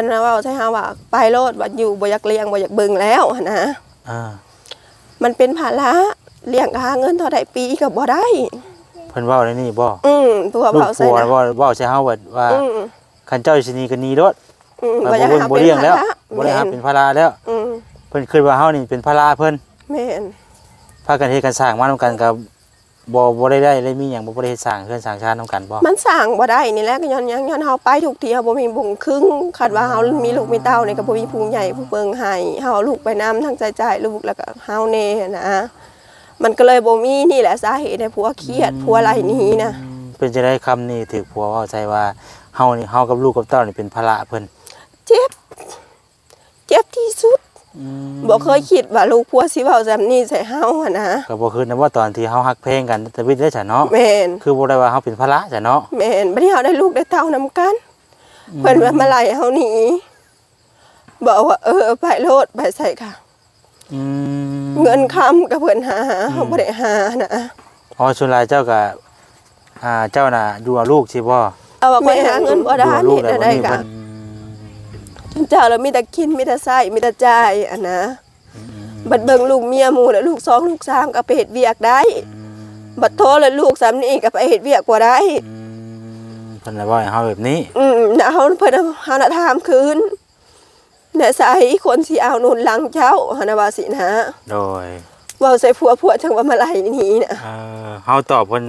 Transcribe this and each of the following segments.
ອັນນັ້ນເວົ້າໃສ່ເຮົາວ່າ ໄປໂລດ ວ່າຢູ່ບໍ່ຢາກລ້ຽງ ບໍ່ຢາກເບິ່ງແລ້ວຫັ້ນນະ. ອ່າ ມັນເປັນພາລະ ລ້ຽງກໍຫາເງິນເທົ່າໃດປີກໍບໍ່ໄດ້. ເພິ່ນເວົ້າແນວນີ້ບໍ່? ອືມ ຜົວເວົ້າໃສ່ ຜົວນະ ເວົ້າ ເວົ້າໃສ່ເຮົາວ່າ ວ່າ ອືມ ຄັນເຈົ້າຊິໜີກໍໜີໂລດ ອືມ ວ່າ ບໍ່ຢາກ ບໍ່ເບິ່ງ ຫາ ບໍ່ລ້ຽງແລ້ວ ເປັນພາລະ ບໍ່ໄດ້ຫາ ແມ່ນ ເປັນພາລະແລ້ວ. ອືມ ເພິ່ນຄິດວ່າເຮົານີ້ເປັນພາລະເພິ່ນ. ແມ່ນ ພາກັນເຮັດກັນສ້າງມານຳກັນກໍ ບໍ່ ບໍ່ໄດ້ ໄດ້ ໄດ້ມີຫຍັງ ບໍ່ ບໍ່ໄດ້ເຮັດສ້າງເຮືອນສ້າງຊານນຳກັນບໍ່? ມັນສ້າງບໍ່ໄດ້ນີ້ແຫຼະ ກໍຍ້ອນຫຍັງ ຍ້ອນເຮົາໄປທຸກທີ່ ເຮົາບໍ່ມີບົງຄຶງ. ຄັນວ່າເຮົາ ອືມ ມີລູກມີເຕົ້ານີ້ ກໍບໍ່ມີຜູ້ໃຫຍ່ຜູ້ເບິ່ງໃຫ້ ເຮົາເອົາລູກໄປນຳ ທັງໃຊ້ຈ່າຍລູກ ແລ້ວກໍເຮົາແດ່ຫັ້ນນະ. ມັນກໍເລີຍບໍ່ມີ ນີ້ແຫຼະສາເຫດໃຫ້ຜົວຄຽດ ອືມ ຜົວໄລ່ໜີນະ. ເປັນຈັ່ງໃດ ຄຳນີ້ຖືກຜົວເວົ້າໃສ່ວ່າ ເຮົານີ້ ເຮົາກັບລູກກັບເຕົ້ານີ້ເປັນພາລະເພິ່ນ? ເຈັບ ເຈັບທີ່ສຸດ. ອືມ ບໍ່ເຄີຍຄິດວ່າລູກຜົວຊິເວົ້າສ່ຳນີ້ໃສ່ເຮົາຫັ້ນນະ. ກໍບໍ່ຄິດນຳວ່າຕອນທີ່ເຮົາຮັກແພງກັນແຕ່ວິດເດ້ຊັ້ນເນາະ. ແມ່ນ ຄືບໍ່ໄດ້ວ່າເຮົາເປັນພາລະຊັ້ນເນາະ. ແມ່ນ ບັດນີ້ເຮົາໄດ້ລູກໄດ້ເຕົ້ານຳກັນ ອືມ ເພິ່ນວ່າມາໄລ່ເຮົາໜີ ບອກວ່າ ເອີ ໄປໂລດ ໄປໃສກະ ອືມ ເງິນຄຳກໍເພິ່ນຫາ ອືມ ເຮົາບໍ່ໄດ້ຫານະ. ອໍ ສ່ວນຫຼາຍເຈົ້າກໍ ອ່າ ເຈົ້ານະຢູ່ເອົາລູກຊີ້ບໍ່? ເອົາວ່າຂ້ອຍຫາເງິນບໍ່ໄດ້ ແມ່ນ ເຮັດແນວໃດກະ ອືມ ເຈົ້າລະມີແຕ່ກິນ ມີແຕ່ໃຊ້ ມີແຕ່ຈ່າຍຫັ້ນນະ. ອືມໆໆ ບັດເບິ່ງລູກເມຍໝູ່ລະ ລູກສອງລູກສາມກໍໄປເຮັດວຽກໄດ້ ອືມ ບັດໂທລະລູກສ່ຳນີ້ກໍໄປເຮັດວຽກບໍ່ໄດ້. ອືມ ເພິ່ນລະເວົ້າໃຫ້ເຮົາແບບນີ້. ອືມ ນະ ເຮົາ ເພິ່ນ ເຮົານະຖາມຄືນ ແນວໃສຄົນຊິເອົາໜູນຫຼັງເຈົ້າ ຫັ້ນນະ ວ່າຊີ້ນະ. ໂດຍ ເວົ້າໃສ່ຜົວ ຜົວຈັ່ງວ່າມາໄລ່ໜີນະ. ເອີ ເຮົາຕອບເພິ່ນ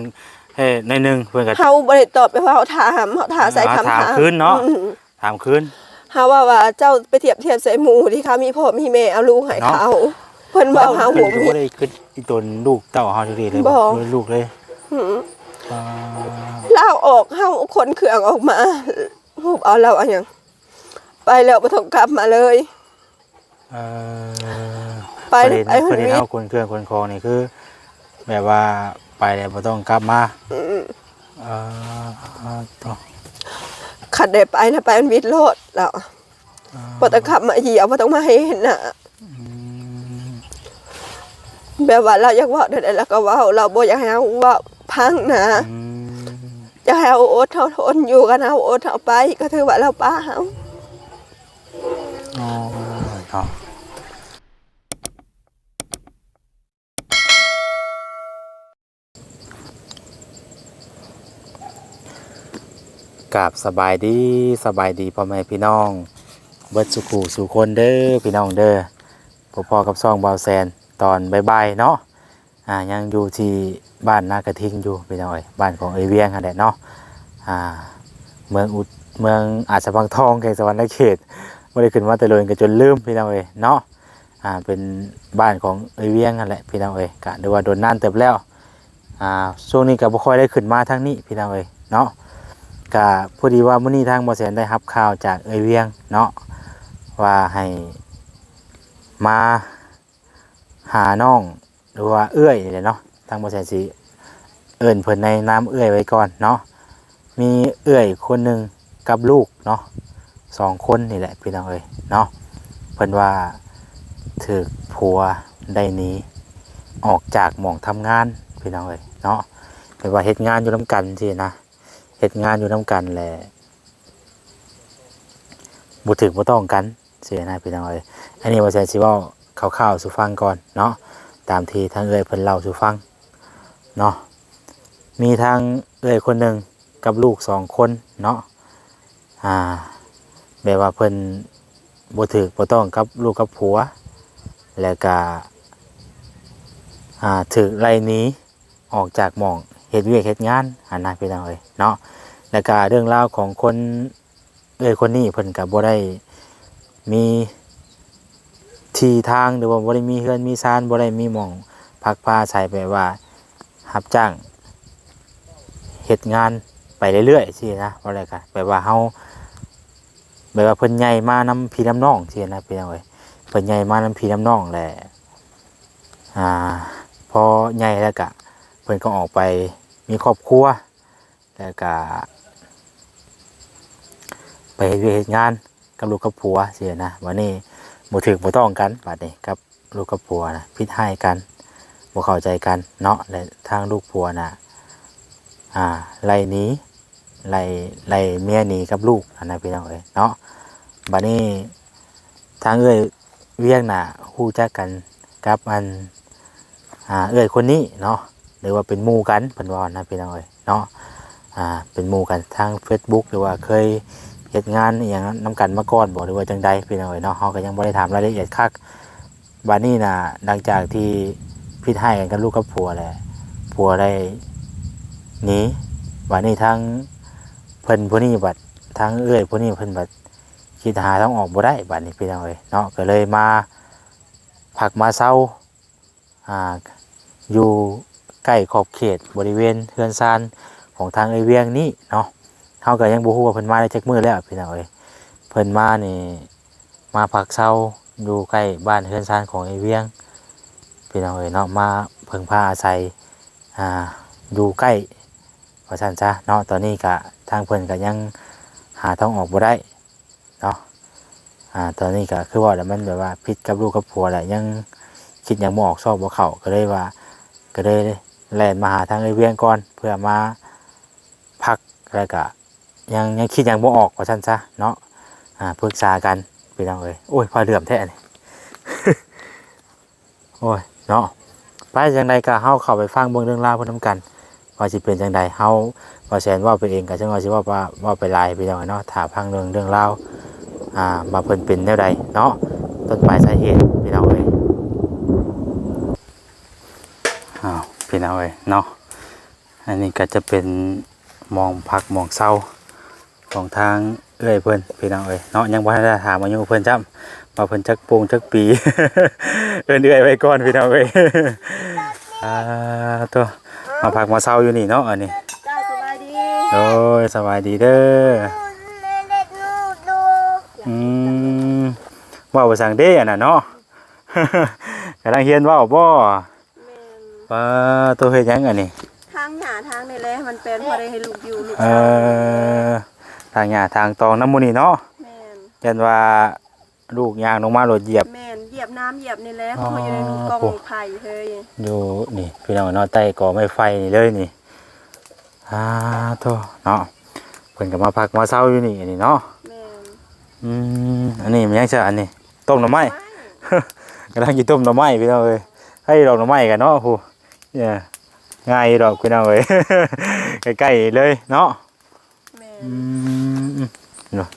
ເອີ ໜ້ອຍໜຶ່ງ ເພິ່ນກໍ ເຮົາບໍ່ໄດ້ຕອບ ແບບວ່າເຮົາຖາມ ເຮົາຖາມໃສ່ຄຳຖາມ ເຮົາຖາມຄືນເນາະ. ອືມ ຖາມຄືນ ເຮົາເວົ້າວ່າ ເຈົ້າໄປທຽບທຽບໃສ່ໝູ່ທີ່ເຂົາມີພໍ່ມີແມ່ເອົາລູກໃຫ້ເຂົາ ເນາະ ເພິ່ນເວົ້າເຮົາ ເພິ່ນກໍບໍ່ມີ ບໍ່ໄດ້ຄິດອີ່ຕົນລູກເຕົ້າເຮົາຈັກເທື່ອເລີຍ ບໍ່ ບໍ່ ລູກເລີຍ. ອືມ ອ່າ ລາວອອກ ເຮົາຂົນເຄື່ອງອອກມາ ຮູບເອົາລາວເອົາຫຍັງ ໄປແລ້ວບໍ່ຕ້ອງກັບມາເລີຍ. ເອີ ໄປ ໄປ ໄປ ໄປເຮົາຂົນເຄື່ອງຂົນຂອງນີ້ ຄືແບບວ່າໄປແລ້ວບໍ່ຕ້ອງກັບມາ. ອືມ ເອີ ເອີ ໂຕ ຄັນໄດ້ໄປນະ ໄປອັນວິດໂລດລາວ ເອີ ບໍ່ຕ້ອງກັບມາຢ້ຽມ ບໍ່ຕ້ອງມາໃຫ້ເຫັນໜ້າ. ອືມ ແບບວ່າລາວຢາກເວົ້າແນວໃດລາວກໍເວົ້າ ລາວບໍ່ຢາກໃຫ້ເຮົາເວົ້າພັງນະ. ອືມ ຢາກໃຫ້ເຮົາອົດເຮົາທົນຢູ່ ຄັນເຮົາອົດເຮົາໄປ ກໍຖືວ່າລາວປະເຮົາ. ອໍ ເນາະ ກາບສະບາຍດີ ສະບາຍດີພໍ່ແມ່ພີ່ນ້ອງເບິດສູ່ຄູ່ສູ່ຄົນເດີພີ່ນ້ອງເດີ. ພົບພໍ້ກັບຊ່ອງບ່າວແສນຕອນບ່າຍໆເນາະ. ອ່າ ຍັງຢູ່ທີ່ບ້ານນາກະທິງຢູ່ພີ່ນ້ອງເອີຍ ບ້ານຂອງເອື້ອຍວຽງຫັ້ນແຫຼະເນາະ. ອ່າ ເມືອງອຸ ເມືອງອາດສະພັງທອງ ແຂວງສະຫວັນນະເຂດ ບໍ່ໄດ້ຂຶ້ນມາແຕ່ດົນ ກໍຈົນລືມພີ່ນ້ອງເອີຍເນາະ. ອ່າ ເປັນບ້ານຂອງເອື້ອຍວຽງຫັ້ນແຫຼະພີ່ນ້ອງເອີຍ ກະຖືວ່າດົນນານເຕີບແລ້ວ. ອ່າ ຊ່ວງນີ້ກໍບໍ່ຄ່ອຍໄດ້ຂຶ້ນມາທາງນີ້ພີ່ນ້ອງເອີຍເນາະ. ກະພໍດີວ່າມື້ນີ້ທາງບ່າວແສນໄດ້ຮັບຂ່າວຈາກເອື້ອຍວຽງເນາະ ວ່າໃຫ້ມາ ຫານ້ອງ ຫຼືວ່າເອື້ອຍນີ້ແຫຼະເນາະ ທາງບ່າວແສນຊິເອີ້ນເພິ່ນໃນນາມເອື້ອຍໄວ້ກ່ອນເນາະ. ມີເອື້ອຍຄົນໜຶ່ງກັບລູກເນາະ ສອງຄົນນີ້ແຫຼະພີ່ນ້ອງເອີຍເນາະ. ເພິ່ນວ່າຖືກຜົວໄລ່ໜີອອກຈາກໝ່ອງທຳງານພີ່ນ້ອງເອີຍເນາະ. ແບບວ່າເຮັດງານຢູ່ນຳກັນຊີ້ນະ ເຮັດງານຢູ່ນຳກັນແຫຼະ ບໍ່ຖືກບໍ່ຕ້ອງກັນ ຊີ້ນະພີ່ນ້ອງເອີຍ. ອັນນີ້ບ່າວແສນຊິເວົ້າຄ່າວໆສູ່ຟັງກ່ອນເນາະ ຕາມທີ່ທາງເອື້ອຍເພິ່ນເລົ່າສູ່ຟັງເນາະ. ມີທາງເອື້ອຍຄົນໜຶ່ງກັບລູກສອງຄົນເນາະ ອ່າ ແບບວ່າເພິ່ນບໍ່ຖືກບໍ່ຕ້ອງກັບລູກກັບຜົວ ແລ້ວກະ ອ່າ ຖືກໄລ່ໜີ ອອກຈາກໝ່ອງເຮັດວຽກເຮັດງານຫັ້ນນະພີ່ນ້ອງເອີຍເນາະ. ແລ້ວກະເລື່ອງລາວຂອງຄົນ ເອື້ອຍຄົນນີ້ເພິ່ນກະບໍ່ໄດ້ມີທີ່ທາງ ຫຼືວ່າບໍ່ໄດ້ມີເຮືອນມີຊານ ບໍ່ໄດ້ມີໝ່ອງພັກພາອາໄສ ແບບວ່າຮັບຈ້າງເຮັດງານໄປເລື້ອຍໆຊີ້ນະ. ເວົ້າແລ້ວກະແບບວ່າເຮົາ ແບບວ່າເພິ່ນໃຫຍ່ມານຳພີ່ນຳນ້ອງຊີ້ນະພີ່ນ້ອງເອີຍ ເພິ່ນໃຫຍ່ມານຳພີ່ນຳນ້ອງແຫຼະ. ອ່າ ພໍໃຫຍ່ແລ້ວກະເພິ່ນກໍອອກໄປມີຄອບຄົວ ແລ້ວກະໄປເຮັດວຽກເຮັດງານກັບລູກກັບຜົວຊີ້ນະ. ບາດນີ້ບໍ່ຖືກບໍ່ຕ້ອງກັນ ບາດນີ້ກັບລູກກັບຜົວນະ ຜິດຮ້າຍກັນ ບໍ່ເຂົ້າໃຈກັນເນາະ ແລະທາງລູກຜົວນະ ອ່າ ໄລ່ໜີ ໄລ່ ໄລ່ເມຍໜີກັບລູກຫັ້ນນະພີ່ນ້ອງເອີຍເນາະ. ບັດນີ້ທາງເອື້ອຍວຽງນະ ຮູ້ຈັກກັນກັບອັນ ອ່າ ເອື້ອຍຄົນນີ້ເນາະ ຫຼືວ່າເປັນໝູ່ກັນ ເພິ່ນວ່ານະ ພີ່ນ້ອງເອີຍເນາະ. ອ່າ ເປັນໝູ່ກັນທາງເຟສບຸກ ຫຼືວ່າເຄີຍເຮັດງານອີ່ຫຍັງນຳກັນມາກ່ອນບໍ່ ຫຼືວ່າຈັ່ງໃດ ພີ່ນ້ອງເອີຍເນາະ. ເຮົາກໍຍັງບໍ່ໄດ້ຖາມລາຍລະອຽດຄັກ. ບາດນີ້ນະ ຫຼັງຈາກທີ່ຜິດຮ້າຍກັນກັບລູກກັບຜົວແລ້ວ ຜົວໄດ້ໜີ ບາດນີ້ທາງເພິ່ນຜູ້ນີ້ບັດ ທາງເອື້ອຍຜູ້ນີ້ເພິ່ນບັດຄິດຫາທາງອອກບໍ່ໄດ້ ບາດນີ້ ພີ່ນ້ອງເອີຍເນາະ. ກໍເລີຍມາພັກມາເຊົາ ອ່າ ຢູ່ໃກ້ຂອບເຂດບໍລິເວນເຮືອນຊານຂອງທາງເອື້ອຍວຽງນີ້ເນາະ. ເຮົາກໍຍັງບໍ່ຮູ້ວ່າເພິ່ນມາໄດ້ຈັກມື້ແລ້ວ ພີ່ນ້ອງເອີຍ. ເພິ່ນມານີ້ ມາພັກເຊົາຢູ່ໃກ້ບ້ານເຮືອນຊານຂອງອ້າຍວຽງ ພີ່ນ້ອງເອີຍເນາະ, ມາເພິ່ງພາອາໄສ ອ່າ ຢູ່ໃກ້ ວ່າຊັ້ນຊະເນາະ. ຕອນນີ້ກະທາງເພິ່ນກະຍັງຫາທາງອອກບໍ່ໄດ້ເນາະ. ອ່າ ຕອນນີ້ກະຄືເວົ້າແຫຼະ ມັນແບບວ່າຜິດກັບລູກກັບຜົວແຫຼະ ຍັງຄິດຫຍັງບໍ່ອອກ ຊອກບໍ່ເຂົ້າ ກໍເລີຍວ່າ ກໍເລີຍແລ່ນມາຫາທາງອ້າຍວຽງກ່ອນ ເພື່ອມາພັກ ແລ້ວກະ ຍັງ ຍັງຄິດຫຍັງບໍ່ອອກ ວ່າຊັ້ນຊະເນາະ. ອ່າ ປຶກສາກັນ ພີ່ນ້ອງເອີຍ. ໂອ້ຍ ຜ້າເຫຼື້ອມແທ້ນີ້ ໂອ້ຍ ເນາະ. ໄປ ຈັ່ງໃດກໍເຮົາເຂົ້າໄປຟັງເບິ່ງເລື່ອງລາວເພິ່ນນຳກັນ ວ່າຊິເປັນຈັ່ງໃດ. ເຮົາ ບໍ່ແຊນເວົ້າໄປເອງ ກໍຈັ່ງວ່າຊິເວົ້າ ເວົ້າໄປຫຼາຍ ພີ່ນ້ອງເນາະ. ຖ້າຟັງເລື່ອງ ເລື່ອງລາວ ອ່າ ວ່າເພິ່ນເປັນແນວໃດເນາະ ຕົ້ນປາຍສາເຫດ ພີ່ນ້ອງເອີຍ. ອ້າວ ພີ່ນ້ອງເອີຍເນາະ. ອັນນີ້ກໍຈະເປັນໝ່ອງພັກໝ່ອງເຊົາຂອງທາງເອື້ອຍເພິ່ນ ພີ່ນ້ອງເອີຍເນາະ. ຍັງບໍ່ທັນໄດ້ຖາມອາຍຸເພິ່ນຊ້ຳ ວ່າເພິ່ນຈັກໂປ່ງຈັກປີ ເອີ້ນເອື້ອຍໄວ້ກ່ອນ ພີ່ນ້ອງເອີຍ. ອ່າ ໂຕ ມາພັກມາເຊົາຢູ່ນີ້ເນາະ ອັນນີ້. ເຈົ້າ ສະບາຍດີ. ໂດຍ ສະບາຍດີເດີ. ອືມ ເວົ້າພາສາເດ້ ອັນນັ້ນເນາະ. ກຳລັງຮຽນເວົ້າບໍ່? ແມ່ນ. ປາໂຕ ເຮັດຫຍັງອັນນີ້? ຖາງຫຍ້າທາງນີ້ແຫຼະ ມັນແປນ ພໍໄດ້ໃຫ້ລູກຢູ່ ລູກ ເອີ ສາວ ຖາງຫຍ້າຖາງຕອງນຳໝູ່ນີ້ເນາະ. ແມ່ນ. ຢ້ານວ່າລູກຍ່າງລົງມາໂລດຢຽບ. ແມ່ນ ຢຽບນ້ຳຢຽບນີ້ແຫຼະ ອໍ ເພາະເຮົາຢູ່ໃນກອງໄຟເຮີ້ຍ. ຢູ່ນີ້ ພີ່ນ້ອງເນາະ ໃຕ້ກອໄມ້ໄຜ່ນີ້ເລີຍນີ້. ອ່າ ໂທເນາະ ເພິ່ນກໍມາພັກມາເຊົາຢູ່ນີ້ ອັນນີ້ເນາະ. ແມ່ນ. ອືມ ອັນນີ້ມັນຫຍັງຊະ ອັນນີ້? ຕົ້ມໜໍ່ໄມ້. ກຳລັງຊິຕົ້ມໜໍ່ໄມ້ ພີ່ນ້ອງເອີຍ. ໃຫ້ດອກໜໍ່ໄມ້ກັນເນາະ ຜູ້ ເອີ ງ່າຍຢູ່ດອກ ພີ່ນ້ອງເອີຍ ໃກ້ໆເລີຍເນາະ. ແມ່ນ. ອືມ ເນາະ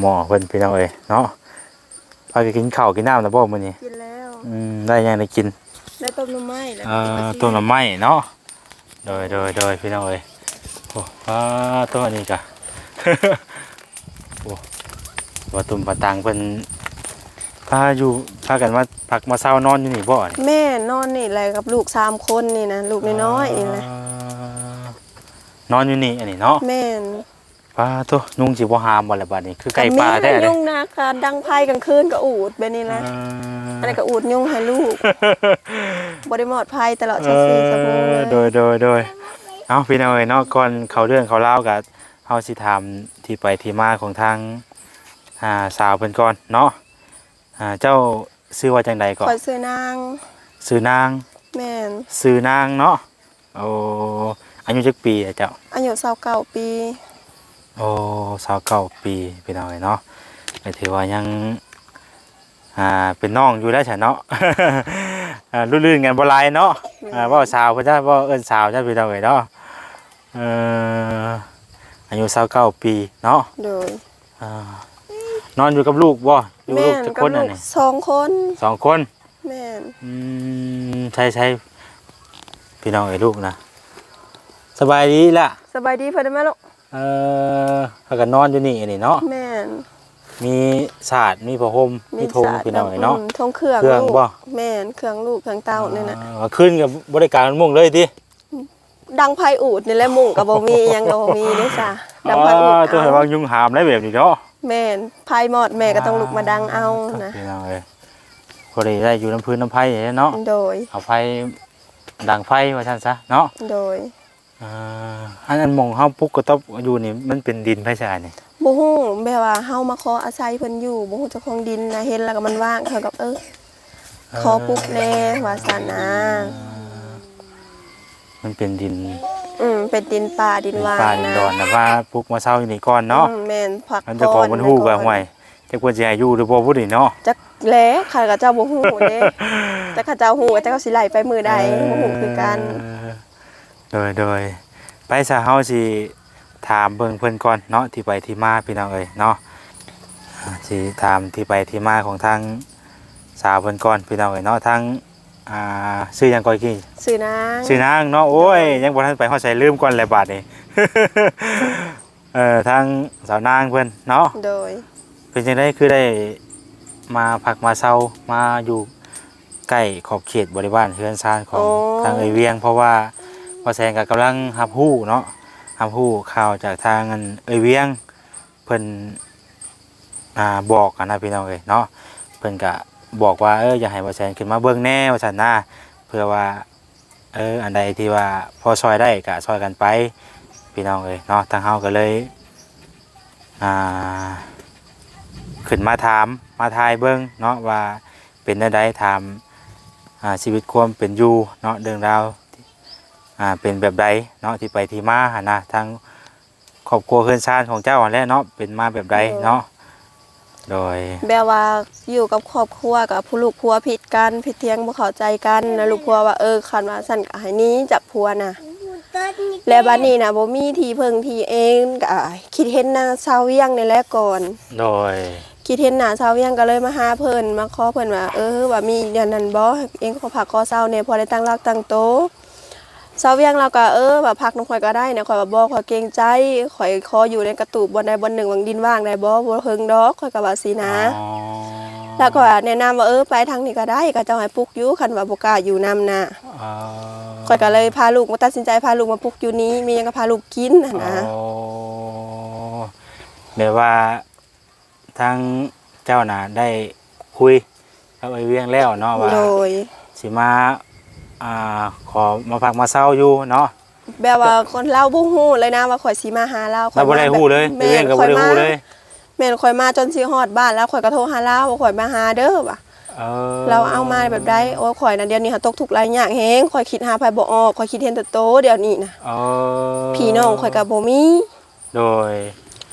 ໝໍ້ເພິ່ນ ພີ່ນ້ອງເອີຍເນາະ. ພາກັນກິນເຂົ້າກິນນ້ຳແລ້ວບໍ່ມື້ນີ້? ກິນແລ້ວ. ອືມ ໄດ້ຫຍັງໄດ້ກິນ? ໄດ້ຕົ້ມໜໍ່ໄມ້ແລ້ວ. ເອີ ຕົ້ມໜໍ່ໄມ້ເນາະ. ໂດຍ ໂດຍ ໂດຍ ພີ່ນ້ອງເອີຍ. ໂອ້ ປາໂຕ ອັນນີ້ກະ ໂອ້ ວ່າຕຸ່ມປາຕັງເພິ່ນ ພາຢູ່ ພາກັນມາພັກມາເຊົານອນຢູ່ນີ້ບໍ່ນີ້? ແມ່ນ ນອນນີ້ແຫຼະກັບລູກສາມຄົນນີ້ນະ ລູກນ້ອຍໆນີ້ນະ. ອ່າ ນອນຢູ່ນີ້ ອັນນີ້ເນາະ. ແມ່ນ. ປາໂຕ ຍຸງຊິບໍ່ຫາມບໍ່ລະບາດນີ້ ຄືໄກ່ປ່າແທ້. ກະມີແຫຼະ ຍຸງນະ ກະດັງໄຟກາງຄືນກະອູດແບບນີ້ແຫຼະ. ອ່າ ອັນນີ້ກະອູດຍຸງໃຫ້ລູກ ບໍ່ໄດ້ມອດໄຟຕະຫຼອດຊາວສີ່ຊົ່ວໂມງເລີຍ. ໂດຍ ໂດຍ ໂດຍ. ເອົ້າ ພີ່ນ້ອງເອີຍເນາະ ກ່ອນເຂົ້າເລື່ອງເຂົ້າລາວກະ ເຮົາຊິຖາມທີ່ໄປທີ່ມາຂອງທາງ ອ່າ ສາວເພິ່ນກ່ອນເນາະ. ອ່າ ເຈົ້າຊື່ວ່າຈັ່ງໃດເກາະ? ຂ້ອຍຊື່ນາງ. ຊື່ນາງ. ແມ່ນ. ຊື່ນາງເນາະ. ໂອ້ ອາຍຸຈັກປີລະເຈົ້າ? ອາຍຸຊາວເກົ້າປີ. ໂອ້ ຊາວເກົ້າປີ ພີ່ນ້ອງເອີຍເນາະ. ກໍຖືວ່າຍັງ ອ່າ ເປັນນ້ອງຢູ່ໄດ໋ຊະເນາະ. ອ່າ ລຸ້ນໆກັນບໍ່ຫຼາຍເນາະ. ແມ່ນ. ອ່າ ເວົ້າສາວເພິ່ນຊະ ເວົ້າເອີ້ນສາວຊະ ພີ່ນ້ອງເອີຍເນາະ. ເອີ ອາຍຸຊາວເກົ້າປີເນາະ. ໂດຍ. ອ່າ ນອນຢູ່ກັບລູກບໍ່? ຢູ່ກັບລູກຈັກຄົນອັນນີ້? ສອງຄົນ. ສອງຄົນ. ແມ່ນ. ອືມ ໃຊ່ໆ ພີ່ນ້ອງເອີຍ ລູກນະ. ສະບາຍດີລະ. ສະບາຍດີ ເພິ່ນໄດ້ມາລູກ. ເອີ ພາກັນນອນຢູ່ນີ້ ອັນນີ້ເນາະ. ແມ່ນ. ມີສາດ ມີຜ້າຫົ່ມ ມີຖົງ ພີ່ນ້ອງເອີຍເນາະ. ອືມ ຖົງເຄື່ອງ ເຄື່ອງບໍ່? ແມ່ນ ເຄື່ອງລູກເຄື່ອງເຕົ້ານີ້ນະ. ອ່າ ກາງຄືນກໍບໍ່ໄດ້ກາງມຸ້ງເລີຍຕິ? ດັງໄຟອູດນີ້ແຫຼະ ມຸ້ງກໍບໍ່ມີ ຫຍັງກໍບໍ່ມີເດ້ຊະ. ດັງໄຟອູດ. ອ່າ ໂຕ ເອົາ ລະວັງຍຸງຫາມໄດ໋ແບບນີ້ເນາະ. ແມ່ນ ໄຟມອດແມ່ກໍຕ້ອງລຸກມາດັງເອົານະ. ພີ່ນ້ອງເອີຍ ພໍໄດ້ ໄດ້ຢູ່ນຳຟືນນຳໄຟເນາະ. ໂດຍ. ເອົາໄຟ ດັງໄຟວ່າຊັ້ນຊະເນາະ. ໂດຍ. ອ່າ ອັນ ອັນໝ່ອງເຮົາປຸກກະຕອບຢູ່ນີ້ ມັນເປັນດິນໃຜຊະນີ້? ບໍ່ຮູ້ ແບບວ່າເຮົາມາຂໍອາໄສເພິ່ນຢູ່ ບໍ່ຮູ້ເຈົ້າຂອງດິນນະ ເຫັນແລ້ວກໍມັນວ່າງ ເຂົາກໍ ເອີ ຂໍປຸກແດ່ວ່າຊັ້ນນະ. ມັນເປັນດິນ ອືມ ເປັນດິນປ່າ ດິນວ່າງ ເປັນປ່າດິນດອນນະ ວ່າປຸກມາເຊົາຢູ່ນີ້ກ່ອນເນາະ. ອືມ ແມ່ນ ພັກຜ່ອນ ເຈົ້າຂອງເພິ່ນຮູ້ກໍ ຫ້ວຍ ຈັກເພິ່ນຊິໃຫ້ຢູ່ຫຼືບໍ່ພຸ້ນນີ້ເນາະ. ຈັກແຫຼະ ຂ້າພະເຈົ້າບໍ່ຮູ້ເດ້ ຈັກເຂົາເຈົ້າຮູ້ ຈັກເຂົາຊິໄລ່ໄປມື້ໃດ ເອີ ບໍ່ຮູ້ຄືກັນ. ໂດຍ ໂດຍ ໄປຊະ ເຮົາຊິຖາມເບິ່ງເພິ່ນກ່ອນເນາະ ທີ່ໄປທີ່ມາ ພີ່ນ້ອງເອີຍເນາະ. ອ່າ ຊິຖາມທີ່ໄປທີ່ມາຂອງທາງສາວເພິ່ນກ່ອນ ພີ່ນ້ອງເອີຍເນາະ. ທາງ ອ່າ ຊື່ຫຍັງກ່ອນກີ້? ຊື່ນາງ. ຊື່ນາງເນາະ. ໂອ້ຍ ໂດຍ ຍັງບໍ່ທັນໄປຮອດໃສ ລືມກ່ອນແຫຼະບາດນີ້. ເອີ ທາງສາວນາງເພິ່ນເນາະ. ໂດຍ. ເປັນຈັ່ງໃດຄືໄດ້ມາພັກມາເຊົາ ມາຢູ່ໃກ້ຂອບເຂດບໍລິວານເຮືອນຊານຂອງ ໂອ້ ທາງເອື້ອຍວຽງ? ເພາະວ່າບ່າວແສນກໍກຳລັງຮັບຮູ້ເນາະ ຮັບຮູ້ຂ່າວຈາກທາງອັນເອື້ອຍວຽງ ເພິ່ນ ອ່າ ບອກຫັ້ນນະ ພີ່ນ້ອງເອີຍເນາະ. ເພິ່ນກະບອກວ່າ ເອີ ຢາກໃຫ້ບ່າວແສນຂຶ້ນມາເບິ່ງແດ່ວ່າຊັ້ນນະ ເພື່ອວ່າ ເອີ ອັນໃດທີ່ວ່າພໍຊ່ອຍໄດ້ກະຊ່ອຍກັນໄປ ພີ່ນ້ອງເອີຍເນາະ. ທາງເຮົາກໍເລີຍ ອ່າ ຂຶ້ນມາຖາມມາຖ່າຍເບິ່ງເນາະ ວ່າເປັນແນວໃດ ຖາມ ອ່າ ຊີວິດຄວາມເປັນຢູ່ເນາະ ເລື່ອງລາວ ອ່າ ເປັນແບບໃດເນາະ ທີ່ໄປທີ່ມາຫັ້ນນະ ທາງ ຄອບຄົວເຮືອນຊານຂອງເຈົ້າຫັ້ນແຫຼະເນາະ ເປັນມາແບບໃດເນາະ? ໂດຍ ແບບວ່າຢູ່ກັບຄອບຄົວ ກັບຜູ້ລູກຜົວຜິດກັນ ຜິດຖຽງ ບໍ່ເຂົ້າໃຈກັນ ແລ້ວລູກຜົວວ່າ ເອີ ຄັນວ່າຊັ້ນກໍໃຫ້ໜີຈາກຜົວນະ ແລ້ວບັດນີ້ນະ ບໍ່ມີທີ່ເພິ່ງທີ່ເອງ ກໍຄິດເຫັນນາງສາວວຽງນີ້ແຫຼະກ່ອນ. ໂດຍ ຄິດເຫັນໜ້າສາວວຽງກໍເລີຍມາຫາເພິ່ນ ມາຂໍເພິ່ນວ່າ ເອີ ວ່າມີອັນນັ້ນບໍ່ ເອງຂໍພັກຂໍເຊົາແດ່ ພໍໄດ້ຕັ້ງຫຼັກຕັ້ງໂຕ. ສາວວຽງລາວກໍ ເອີ ວ່າພັກນຳຂ້ອຍກໍໄດ້ນະ ຂ້ອຍວ່າບໍ່ ຂ້ອຍເກງໃຈ ຂ້ອຍຂໍຢູ່ໃນກະຕູບບ່ອນໃດບ່ອນໜຶ່ງ ຫວ່າງດິນຫວ່າງໄດ້ບໍ່ ບໍ່ເຖິງດອກ ຂ້ອຍກໍວ່າຊີ້ນະ. ອໍ ລາວກໍວ່າແນະນຳວ່າ ເອີ ໄປທາງນີ້ກໍໄດ້ ເຂົາເຈົ້າໃຫ້ປຸກຢູ່ ຄັນວ່າບໍ່ກ້າຢູ່ນຳນະ. ອໍ ຂ້ອຍກໍເລີຍພາລູກມາ ຕັດສິນໃຈພາລູກມາປຸກຢູ່ນີ້ ມີຫຍັງກໍພາລູກກິນຫັ້ນນະ. ອໍ ແບບວ່າ ທາງເຈົ້ານະໄດ້ຄຸຍກັບອ້າຍວຽງແລ້ວເນາະ ວ່າ ໂດຍ ຊິມາ ອ່າ ຂໍມາພັກມາເຊົາຢູ່ເນາະ ແບບວ່າຄົນລາວບໍ່ຮູ້ເລີຍນະວ່າຂ້ອຍຊິມາຫາລາວ ລາວບໍ່ໄດ້ຮູ້ເລີຍ ແມ່ນ ອ້າຍວຽງກໍບໍ່ໄດ້ຮູ້ເລີຍ ແມ່ນ ຂ້ອຍມາຈົນຊິຮອດບ້ານລາວ ຂ້ອຍກໍໂທຫາລາວວ່າ ຂ້ອຍມາຫາເດີວ່າ ເອີ ລາວເອົາມາແບບໃດ. ໂອ້ ຂ້ອຍນະດຽວນີ້ຫາຕົກທຸກຫຼາຍຍາກແຮງ ຂ້ອຍຄິດຫາໃຜບໍ່ອອກ ຂ້ອຍຄິດເຫັນແຕ່ໂຕດຽວນີ້ນະ ເອີ ພີ່ນ້ອງຂ້ອຍກໍບໍ່ມີ ໂດຍ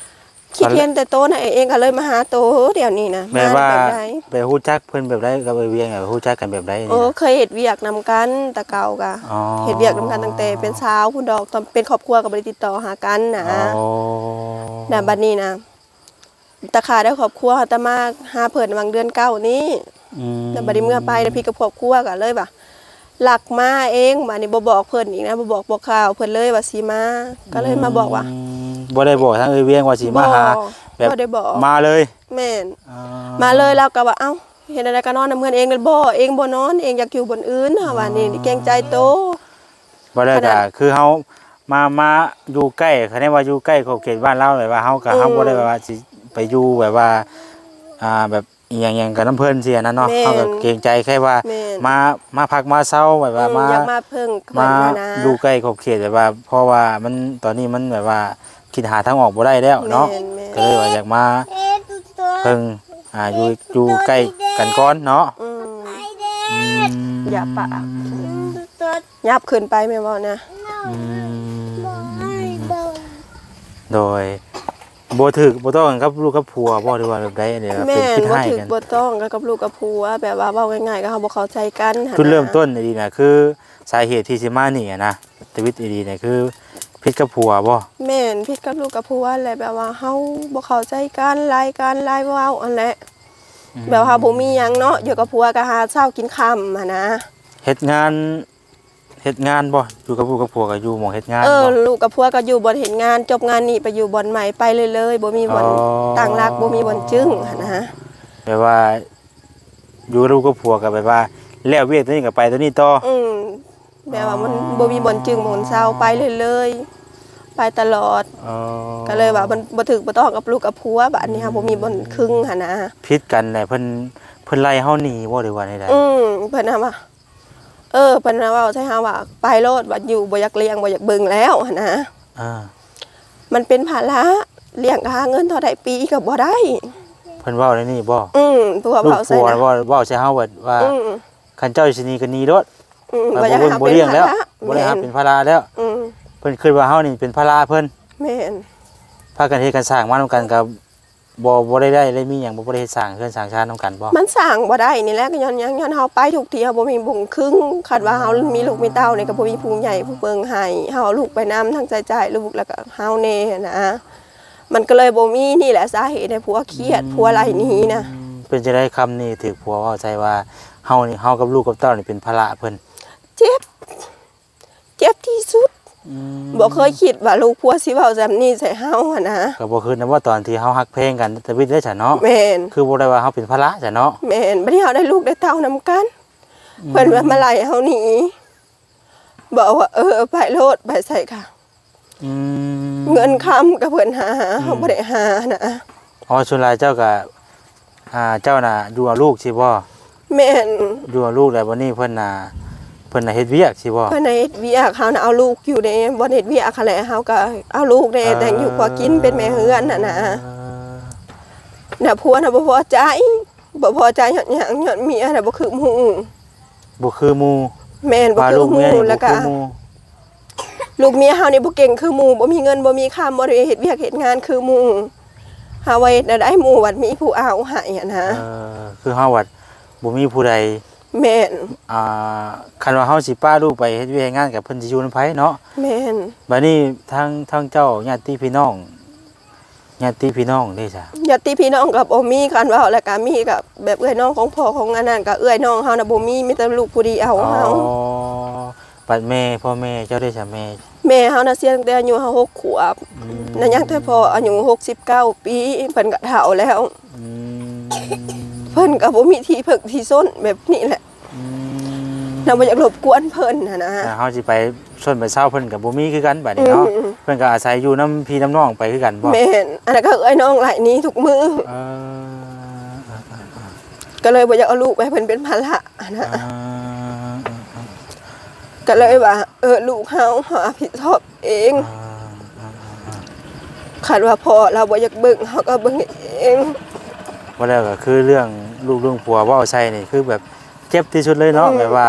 ຄິດເຫັນແຕ່ໂຕນະເອງ ກໍເລີຍມາຫາໂຕດຽວນີ້ນະ ແບບວ່າ ມາແບບໃດ ໄປຮູ້ຈັກເພິ່ນແບບໃດກັບອ້າຍວຽງ ຮູ້ຈັກກັນແບບໃດນີ້ນະ? ໂອ້ ເຄີຍເຮັດວຽກນຳກັນແຕ່ເກົ່າກະ ອໍ ເຮັດວຽກນຳກັນຕັ້ງແຕ່ເປັນສາວພຸ້ນດອກ ຕອນເປັນຄອບຄົວກໍບໍ່ໄດ້ຕິດຕໍ່ຫາກັນນະ. ອໍ ແລ້ວບັດນີ້ນະ ຕາຂາໄດ້ຄອບຄົວ ເຮົາຕາມາຫາເພິ່ນຫວ່າງເດືອນເກົ້ານີ້ ອືມ ແລ້ວບັດນີ້ເມືອໄປແລ້ວຜິດກັບຄອບຄົວ ກໍເລີຍວ່າ ລັກມາເອງ ບາດນີ້ບໍ່ບອກເພິ່ນອີກນະ ບໍ່ບອກ ບໍ່ກ່າວເພິ່ນເລີຍວ່າຊິມາ ກໍເລີຍມາບອກວ່າ ອືມ ບໍ່ໄດ້ບອກທາງເອື້ອຍວຽງວ່າຊິມາຫາ ບໍ່ ແບບ ບໍ່ໄດ້ບອກ ມາເລີຍ ແມ່ນ ອ່າ ມາເລີຍ ລາວກໍວ່າ ເອົ້າ ເຮັດແນວໃດກໍນອນນຳເຮືອນເອງນັ້ນບໍ່ ເອງບໍ່ນອນ ເອງຢາກຢູ່ບ່ອນອື່ນ ເຮົາວ່ານີ້ ອໍ ເກງໃຈໂຕ ບໍ່ໄດ້ ຂະໜາດ ກໍຄືເຮົາມາ ມາຢູ່ໃກ້ ຄະແນນວ່າຢູ່ໃກ້ຂອບເຂດບ້ານລາວ ແບບວ່າເຮົາກໍ ອືມ ເຮົາບໍ່ໄດ້ແບບວ່າຊິໄປຢູ່ແບບວ່າ ອ່າ ແບບ ອີ່ຫຍັງຫຍັງກັບນຳເພິ່ນຊີ້ນະເນາະ ແມ່ນ ເຮົາກໍເກງໃຈ ແຄ່ວ່າ ແມ່ນ ມາ ມາພັກມາເຊົາ ແບບວ່າ ອືມ ມາ ຢາກມາເພິ່ງເພິ່ນ ມາ ຫັ້ນນະ ຢູ່ໃກ້ຂອບເຂດ ແບບວ່າ ເພາະວ່າມັນ ຕອນນີ້ມັນແບບວ່າຄິດຫາທາງອອກບໍ່ໄດ້ແລ້ວເນາະ ແມ່ນໆ ກໍເລີຍວ່າຢາກມາເພິ່ງ ອ່າ ຢູ່ ຢູ່ໃກ້ກັນກ່ອນເນາະ ອືມ ອືມ ຢ່າປະ ຫຍັບຂຶ້ນໄປແມ່ນບໍ່ນະ ອືມ ໂດຍ ບໍ່ຖືກບໍ່ຕ້ອງກັນກັບລູກກັບຜົວບໍ່ ຫຼືວ່າແບບໃດ ອັນນີ້ເປັນ ແມ່ນ ຜິດຮ້າຍກັນ ບໍ່ຖືກບໍ່ຕ້ອງກັນກັບລູກກັບຜົວ ແບບວ່າເວົ້າງ່າຍໆ ກໍເຮົາບໍ່ເຂົ້າໃຈກັນຫັ້ນນະ ຈຸດເລີ່ມຕົ້ນອີ່ຫຼີນະ ຄືສາເຫດທີ່ຊິມານີ້ຫັ້ນນະ ທຳອິດອີ່ຫຼີນະ ຄືຜິດກັບຜົວບໍ່? ແມ່ນ ຜິດກັບລູກກັບຜົວແຫຼະ ແບບວ່າເຮົາບໍ່ເຂົ້າໃຈກັນ ລາຍການລາຍເວົ້າຫັ້ນແຫຼະ ອືມ ແບບວ່າເຮົາບໍ່ມີຫຍັງເນາະ ຢູ່ກັບຜົວກໍຫາເຊົ້າກິນຄ່ຳຫັ້ນນະ ເຮັດງານ ເຮັດງານບໍ່? ຢູ່ກັບລູກກັບຜົວກໍຢູ່ໝ່ອງເຮັດງານ ເອີ ບໍ່? ລູກກັບຜົວກໍຢູ່ບ່ອນເຮັດງານ ຈົບງານນີ້ໄປຢູ່ບ່ອນໃໝ່ ໄປເລື້ອຍໆ ບໍ່ມີບ່ອນ ອໍ ຕັ້ງຫຼັກ ບໍ່ມີບ່ອນຈຶ້ງຫັ້ນນະ ແບບວ່າຢູ່ກັບລູກກັບຜົວກໍແບບວ່າ ແລ້ວວຽກຕົວນີ້ກໍໄປຕົວນີ້ຕໍ່ ອືມ ແບບວ່າມັນ ອໍ ບໍ່ມີບ່ອນຈຶ້ງບ່ອນເຊົາ ໄປເລື້ອຍໆ ໄປຕະຫຼອດ ອໍ ກໍເລີຍວ່າມັນບໍ່ຖືກບໍ່ຕ້ອງກັບລູກກັບຜົວ ບາດນີ້ເຮົາບໍ່ມີບ່ອນຄຶງຫັ້ນນະ ຜິດກັນແຫຼະ ເພິ່ນ ເພິ່ນໄລ່ເຮົາໜີບໍ່ ຫຼືວ່າແນວໃດ? ອືມ ເພິ່ນຫາວ່າ ເອີ ເພິ່ນນະເວົ້າໃສ່ເຮົາວ່າ ໄປໂລດ ວ່າຢູ່ບໍ່ຢາກລ້ຽງ ບໍ່ຢາກເບິ່ງແລ້ວຫັ້ນນະ ອ່າ ມັນເປັນພາລະ ລ້ຽງກໍຫາເງິນເທົ່າໃດປີກໍບໍ່ໄດ້ ເພິ່ນເວົ້າແນວນີ້ບໍ່? ອືມ ຜົວເວົ້າໃສ່ນະ ລູກຜົວເວົ້າ ເວົ້າໃສ່ເຮົາວ່າ ວ່າ ອືມ ຄັນເຈົ້າຊິໜີກໍໜີໂລດ ອືມ ບໍ່ຢາກໃຫ້ເຮົາເປັນພາລະ ບໍ່ຢາກໃຫ້ເຮົາເປັນພາລະແລ້ວ ແມ່ນ ບໍ່ຢາກໃຫ້ເຮົາເປັນພາລະແລ້ວ ອືມ ເພິ່ນຄິດວ່າເຮົານີ້ເປັນພາລະເພິ່ນ ແມ່ນ ພາກັນເຮັດກັນສ້າງມານຳກັນກໍ ບໍ່ ບໍ່ໄດ້ ໄດ້ ໄດ້ມີຫຍັງ ບໍ່ ບໍ່ໄດ້ເຮັດສ້າງເຮືອນສ້າງຊານນຳກັນບໍ່? ມັນສ້າງບໍ່ໄດ້ນີ້ແຫຼະ ກໍຍ້ອນຫຍັງ ຍ້ອນເຮົາໄປທຸກທີ່ ເຮົາບໍ່ມີບົງຄຶງ ຄັນວ່າເຮົາມີລູກມີເຕົ້ານີ້ ກໍບໍ່ມີຜູ້ໃຫຍ່ຜູ້ເບິ່ງໃຫ້ ເຮົາເອົາລູກໄປນຳ ທັງໃຊ້ຈ່າຍລູກ ແລ້ວກໍເຮົາແດ່ຫັ້ນນະ ມັນກໍເລີຍບໍ່ມີ ນີ້ແຫຼະສາເຫດໃຫ້ຜົວຄຽດ ອືມ ຜົວໄລ່ໜີນະ. ເປັນຈັ່ງໃດ ຄຳນີ້ຖືກຜົວເວົ້າໃສ່ວ່າ ເຮົານີ້ ເຮົາກັບລູກກັບເຕົ້ານີ້ເປັນພາລະເພິ່ນ? ເຈັບ ເຈັບທີ່ສຸດ ອືມ ບໍ່ເຄີຍຄິດວ່າລູກຜົວຊິເວົ້າສ່ຳນີ້ໃສ່ເຮົາຫັ້ນນະ. ກໍບໍ່ຄິດນຳວ່າຕອນທີ່ເຮົາຮັກແພງກັນແຕ່ວິດເດ້ຊັ້ນເນາະ. ແມ່ນ ຄືບໍ່ໄດ້ວ່າເຮົາເປັນພາລະຊັ້ນເນາະ. ແມ່ນ ບັດນີ້ເຮົາໄດ້ລູກໄດ້ເຕົ້ານຳກັນ ອືມ ເພິ່ນວ່າມາໄລ່ເຮົາໜີ ບອກວ່າ ເອີ ໄປໂລດ ໄປໃສກະ ອືມ ເງິນຄຳກໍເພິ່ນຫາ ອືມ ເຮົາບໍ່ໄດ້ຫານະ. ອໍ ສ່ວນຫຼາຍເຈົ້າກໍ ອ່າ ເຈົ້ານະຢູ່ເອົາລູກຊີ້ບໍ່? ແມ່ນ ຢູ່ເອົາລູກແລ້ວບັດນີ້ເພິ່ນນະ ເພິ່ນນະເຮັດວຽກຊີ້ບໍ່? ເພິ່ນນະເຮັດວຽກ ເຮົານະເອົາລູກຢູ່ໃນບ່ອນເຮັດວຽກຫັ້ນແຫຼະ ເຮົາກໍເອົາລູກແດ່ ເອີ ແຕ່ງຢູ່ຄົວກິນ ເປັນແມ່ເຮືອນຫັ້ນນະ. ນະ ຜົວນະບໍ່ພໍໃຈ ບໍ່ພໍໃຈຍ້ອນຫຍັງ ຍ້ອນເມຍນະບໍ່ຄືໝູ່ ບໍ່ຄືໝູ່. ແມ່ນ ບໍ່ຄືໝູ່ ແລ້ວກະ ລູກເມຍເຮົານີ້ບໍ່ເກັ່ງຄືໝູ່ ບໍ່ມີເງິນບໍ່ມີຄຳ ບໍ່ໄດ້ເຮັດວຽກເຮັດງານຄືໝູ່ ເຮົາວ່າເຮັດແນວໃດໝູ່ວ່າມີຜູ້ເອົາໃຫ້ຫັ້ນນະ. ເອີ ຄືເຮົາວ່າບໍ່ມີຜູ້ໃດ. ແມ່ນ ອ່າ ຄັນວ່າເຮົາຊິປະລູກໄປເຮັດວຽກເຮັດງານ ກໍເພິ່ນຊິຢູ່ນຳໃຜເນາະ? ແມ່ນ ບັດນີ້ທາງ ທາງເຈົ້າຍາດຕິພີ່ນ້ອງ ຍາດຕິພີ່ນ້ອງເດ້ຊະ? ຍາດຕິພີ່ນ້ອງກໍບໍ່ມີ ຄັນເວົ້າແລ້ວກໍມີກໍແບບເອື້ອຍນ້ອງຂອງພໍ່ຂອງອັນນັ້ນ ກໍເອື້ອຍນ້ອງເຮົານະບໍ່ມີ ມີແຕ່ລູກຜູ້ດຽວເຮົາ. ອໍ ບັດແມ່ ພໍ່ແມ່ເຈົ້າເດ້ຊະ? ແມ່ ແມ່ເຮົານະເສຍຕັ້ງແຕ່ອາຍຸເຮົາຫົກຂວບ ອືມ ນະຍັງແຕ່ພໍ່ອາຍຸຫົກສິບເກົ້າປີ ເພິ່ນກໍເຖົ້າແລ້ວ ອືມ ເພິ່ນກໍບໍ່ມີທີ່ເພິ່ງທີ່ຊົນແບບນີ້ແຫຼະ. ອືມ ນະບໍ່ຢາກລົບກວນເພິ່ນຫັ້ນນະ ຖ້າເຮົາຊິໄປຊົນໄປເຊົາເພິ່ນກໍບໍ່ມີຄືກັນບາດນີ້ເນາະ. ອືມ ເພິ່ນກໍອາໄສຢູ່ນຳພີ່ນຳນ້ອງໄປຄືກັນບໍ່? ແມ່ນ ອັນນັ້ນກໍເອື້ອຍນ້ອງໄລ່ໜີທຸກມື້. ເອີ ກໍເລີຍບໍ່ຢາກເອົາລູກໄປໃຫ້ເພິ່ນເປັນພາລະຫັ້ນນະ. ເອີ ກໍເລີຍວ່າ ເອີ ລູກເຮົາ ເຮົາຮັບຜິດຊອບເອງ ເອີ ຄັນວ່າພໍ່ລາວບໍ່ຢາກເບິ່ງ ເຮົາກໍເບິ່ງເອງ. ວ່າແລ້ວກໍຄືເລື່ອງລູກເລື່ອງຜົວເວົ້າໃສ່ນີ້ ຄືແບບເຈັບທີ່ສຸດເລີຍເນາະ. ອືມ ແບບວ່າ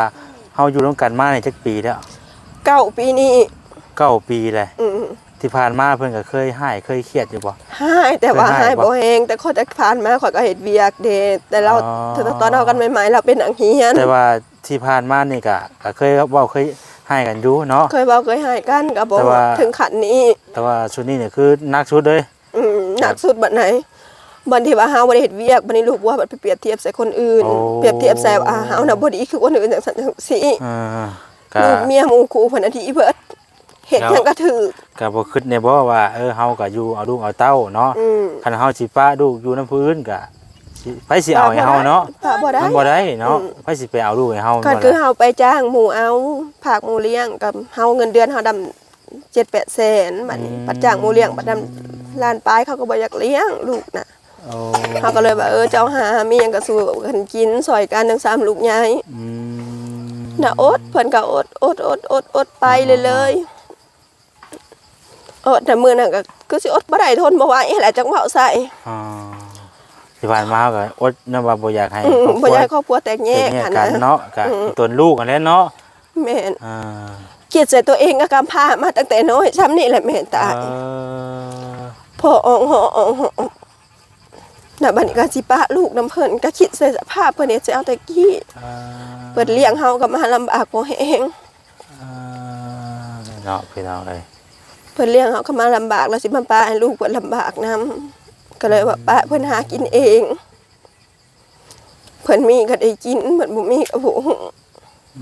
ເຮົາຢູ່ນຳກັນມານີ້ຈັກປີແລ້ວ? ເກົ້າປີນີ້ ເກົ້າປີແລ້ວ. ອືມ ທີ່ຜ່ານມາເພິ່ນກໍເຄີຍຮ້າຍເຄີຍຄຽດຢູ່ບໍ່? ຮ້າຍ ແຕ່ວ່າ ເຄີຍຮ້າຍບໍ່? ຮ້າຍບໍ່ແຮງ ແຕ່ຂ້ອຍ ແຕ່ຜ່ານມາຂ້ອຍກໍເຮັດວຽກເດ້ ແຕ່ລາວ ອໍ ແຕ່ຕອນເຮົາກັນໃໝ່ໆ ລາວເປັນນັກຮຽນ ແຕ່ວ່າທີ່ຜ່ານມານີ້ກໍ ກໍເຄີຍເວົ້າເຄີຍຮ້າຍກັນຢູ່ເນາະ? ເຄີຍເວົ້າເຄີຍຮ້າຍກັນ ກໍບໍ່ ແຕ່ວ່າ ເຖິງຂັ້ນນີ້ ແຕ່ວ່າຊຸດນີ້ນີ້ຄືໜັກສຸດເລີຍ. ອືມ ໜັກສຸດບັດໃດ ບັດທີ່ວ່າເຮົາບໍ່ໄດ້ເຮັດວຽກ ບັດນີ້ລູກຜົວບັດໄປປຽບທຽບໃສ່ຄົນອື່ນ. ໂອ້ ປຽບທຽບໃສ່ວ່າເຮົານະບໍ່ດີຄືຄົນອື່ນ ຈັ່ງຊັ້ນຈັ່ງຊີ້. ອ່າ ກະ ລູກເມຍໝູ່ຄູ່ເພິ່ນນະດີເບິດ ເຮັດຫຍັງກໍຖືກ. ກະບໍ່ຄິດແດ່ບໍ່ວ່າ ເອີ ເຮົາກໍຢູ່ເອົາລູກເອົາເຕົ້າເນາະ. ອືມ ຄັນເຮົາຊິປະລູກຢູ່ນຳຜູ້ອື່ນກະ ຊິ ໃຜຊິເອົາໃຫ້ເຮົາເນາະ? ປະບໍ່ໄດ້ ມັນບໍ່ໄດ້ເນາະ. ອືມ ໃຜຊິໄປເອົາລູກໃຫ້ເຮົາ? ກໍຄືເຮົາໄປຈ້າງໝູ່ເອົາ ຝາກໝູ່ລ້ຽງ ກັບເຮົາເງິນເດືອນເຮົາດຳ ເຈັດແປດແສນ ບັດນີ້ ອືມ ບັດຈ້າງໝູ່ລ້ຽງ ບັດນັ້ນລ້ານປາຍ ເຂົາກໍບໍ່ຢາກລ້ຽງລູກນະ. ໂອ້ ເຮົາກໍເລີຍວ່າ ເອີ ເຈົ້າຫາມີຫຍັງກໍສູ້ກັນກິນ ຊ່ອຍກັນທັງສາມລູກໃຫຍ່ ອືມ ນະ ອົດ ເພິ່ນກໍອົດ ອົດ ອົດ ອົດ ອົດໄປເລື້ອຍໆ ອໍ ອົດ ແຕ່ມື້ນັ້ນກໍຄືຊິອົດບໍ່ໄດ້ ທົນບໍ່ໄຫວຫັ້ນແຫຼະ ຈັ່ງເວົ້າໃສ່. ອໍ ທີ່ຜ່ານມາເຮົາກໍອົດນຳວ່າບໍ່ຢາກໃຫ້ ອືມ ຄອບຄົວ ບໍ່ຢາກໃຫ້ຄອບຄົວແຕກແຍກ ແຕກແຍກກັນຫັ້ນນະ ເນາະ ກໍ ອືມ ຕົນລູກຫັ້ນແຫຼະເນາະ. ແມ່ນ ອ່າ ຄິດໃສ່ຕົວເອງກໍກຳພ້າມາຕັ້ງແຕ່ນ້ອຍ ຊ່ຳນີ້ແຫຼະແມ່ຕາຍ. ເອີ ພໍ່ອອງຫໍອອງຫໍ ແລ້ວບັດນີ້ກໍຊິປະລູກນຳເພິ່ນ ກໍຄິດໃສ່ສະພາບເພິ່ນເຮັດໃສ່ເຮົາແຕ່ກີ້ ອ່າ ເພິ່ນລ້ຽງເຮົາກໍມາລຳບາກພໍແຮງ ອ່າ ເນາະ ພີ່ນ້ອງເອີຍ ເພິ່ນລ້ຽງເຮົາກໍມາລຳບາກ ແລ້ວຊິມາປະໃຫ້ລູກເພິ່ນລຳບາກນຳ ກໍເລີຍວ່າປະເພິ່ນຫາກິນເອງ. ເພິ່ນມີກໍໄດ້ກິນ ເພິ່ນບໍ່ມີກໍບໍ່ຮູ້ ອື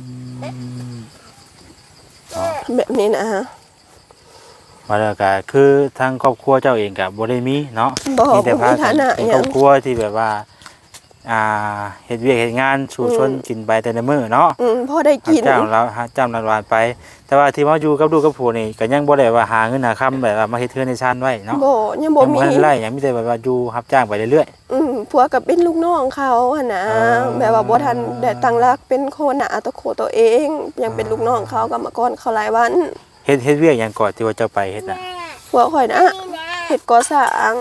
ມ ແບບນີ້ນະ. ວ່າແລ້ວກໍຄືທາງຄອບຄົວເຈົ້າເອງກໍບໍ່ໄດ້ມີເນາະ ບໍ່ ມີແຕ່ພາກັນ ບໍ່ມີຖານະຫຍັງ ເປັນຄອບຄົວທີ່ແບບວ່າ ອ່າ ເຮັດວຽກເຮັດງານສູ້ຊົນ ອືມ ກິນໄປແຕ່ລະມື້ເນາະ ອືມ ພໍໄດ້ກິນ ຮັບຈ້າງລາວ ຮັບຈ້າງລາວໄປ. ແຕ່ວ່າທີ່ມາຢູ່ກັບລູກກັບຜົວນີ້ ກໍຍັງບໍ່ໄດ້ວ່າຫາເງິນຫາຄຳ ແບບວ່າມາເຮັດເຮືອນເຮັດຊານໄວ້ເນາະ ບໍ່ ຍັງບໍ່ມີ ຍັງບໍ່ທັນໄດ້ຫຍັງ ມີແຕ່ແບບວ່າຢູ່ຮັບຈ້າງໄປເລື້ອຍໆ. ອືມ ຜົວກໍເປັນລູກນ້ອງເຂົາຫັ້ນນະ ອ່າ ແບບວ່າບໍ່ທັນໄດ້ຕັ້ງຫຼັກເປັນຫົວໜ້າຕົວໂຂຕົວເອງ ຍັງເປັນ ອ່າ ລູກນ້ອງເຂົາ ກຳມະກອນເຂົາຫຼາຍວັນ. ເຮັດ ເຮັດວຽກຫຍັງເກາະທີ່ວ່າເຈົ້າໄປເຮັດນະ? ຜົວຂ້ອຍນະ ເຮັດກໍ່ສ້າງ.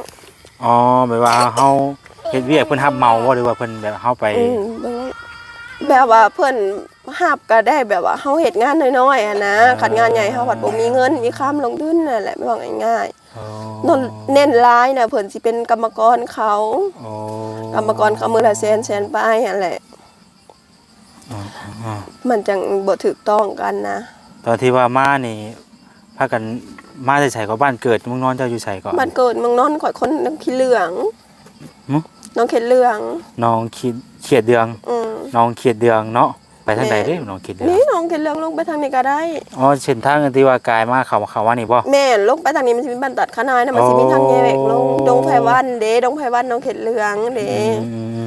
ອໍ ແບບວ່າເຮົາເຮັດວຽກເພິ່ນຮັບເໝົາບໍ່ ຫຼືວ່າເພິ່ນແບບເຮົາໄປ? ອືມ ແບບ ແບບວ່າເພິ່ນຮັບກໍໄດ້ ແບບວ່າເຮົາເຮັດງານນ້ອຍໆຫັ້ນນະ ອ່າ ຄັນງານໃຫຍ່ເຮົາພັດບໍ່ມີເງິນມີຄຳລົງທຶນຫັ້ນແຫຼະ ເວົ້າງ່າຍໆ. ອໍ ນອນ ອໍ ເນັ້ນຫຼາຍນະ ເພິ່ນຊິເປັນກຳມະກອນເຂົາ. ອໍ ກຳມະກອນເຂົາມື້ລະແສນ ແສນປາຍຫັ້ນແຫຼະ. ອໍ ອໍ ມັນຈັ່ງບໍ່ຖືກຕ້ອງກັນນະ. ຕອນທີ່ວ່າມານີ້ ພາກັນມາແຕ່ໃສເກາະ? ບ້ານເກີດເມືອງນອນເຈົ້າຢູ່ໃສເກາະ? ບ້ານເກີດເມືອງນອນຂ້ອຍຄົນໜອງຂີ້ເຫຼືອງ. ຫື? ໜອງເຂດເຫຼືອງ. ໜອງເຂດ ເຂດເດືອງ. ອືມ ໜອງເຂດເດືອງເນາະ. ໄປທາງໃດເດ້ ແມ່ນ ໜອງເຂດເດືອງ? ນີ້ໜອງເຂດເລື່ອງ ລົງໄປທາງນີ້ກໍໄດ້. ອໍ ເສັ້ນທາງທີ່ວ່າກາຍມາ ເຂົ້າ ເຂົ້າມານີ້ບໍ່? ແມ່ນ ລົງໄປທາງນີ້ມັນຊິມີບ້ານຕາດຂະນາຍນະ ມັນຊິມີທາງແຍກລົງ ອໍ ດົງໄພວັນເດ້ ດົງໄພວັນ ໜອງເຂດເລື່ອງເດ້. ອືມ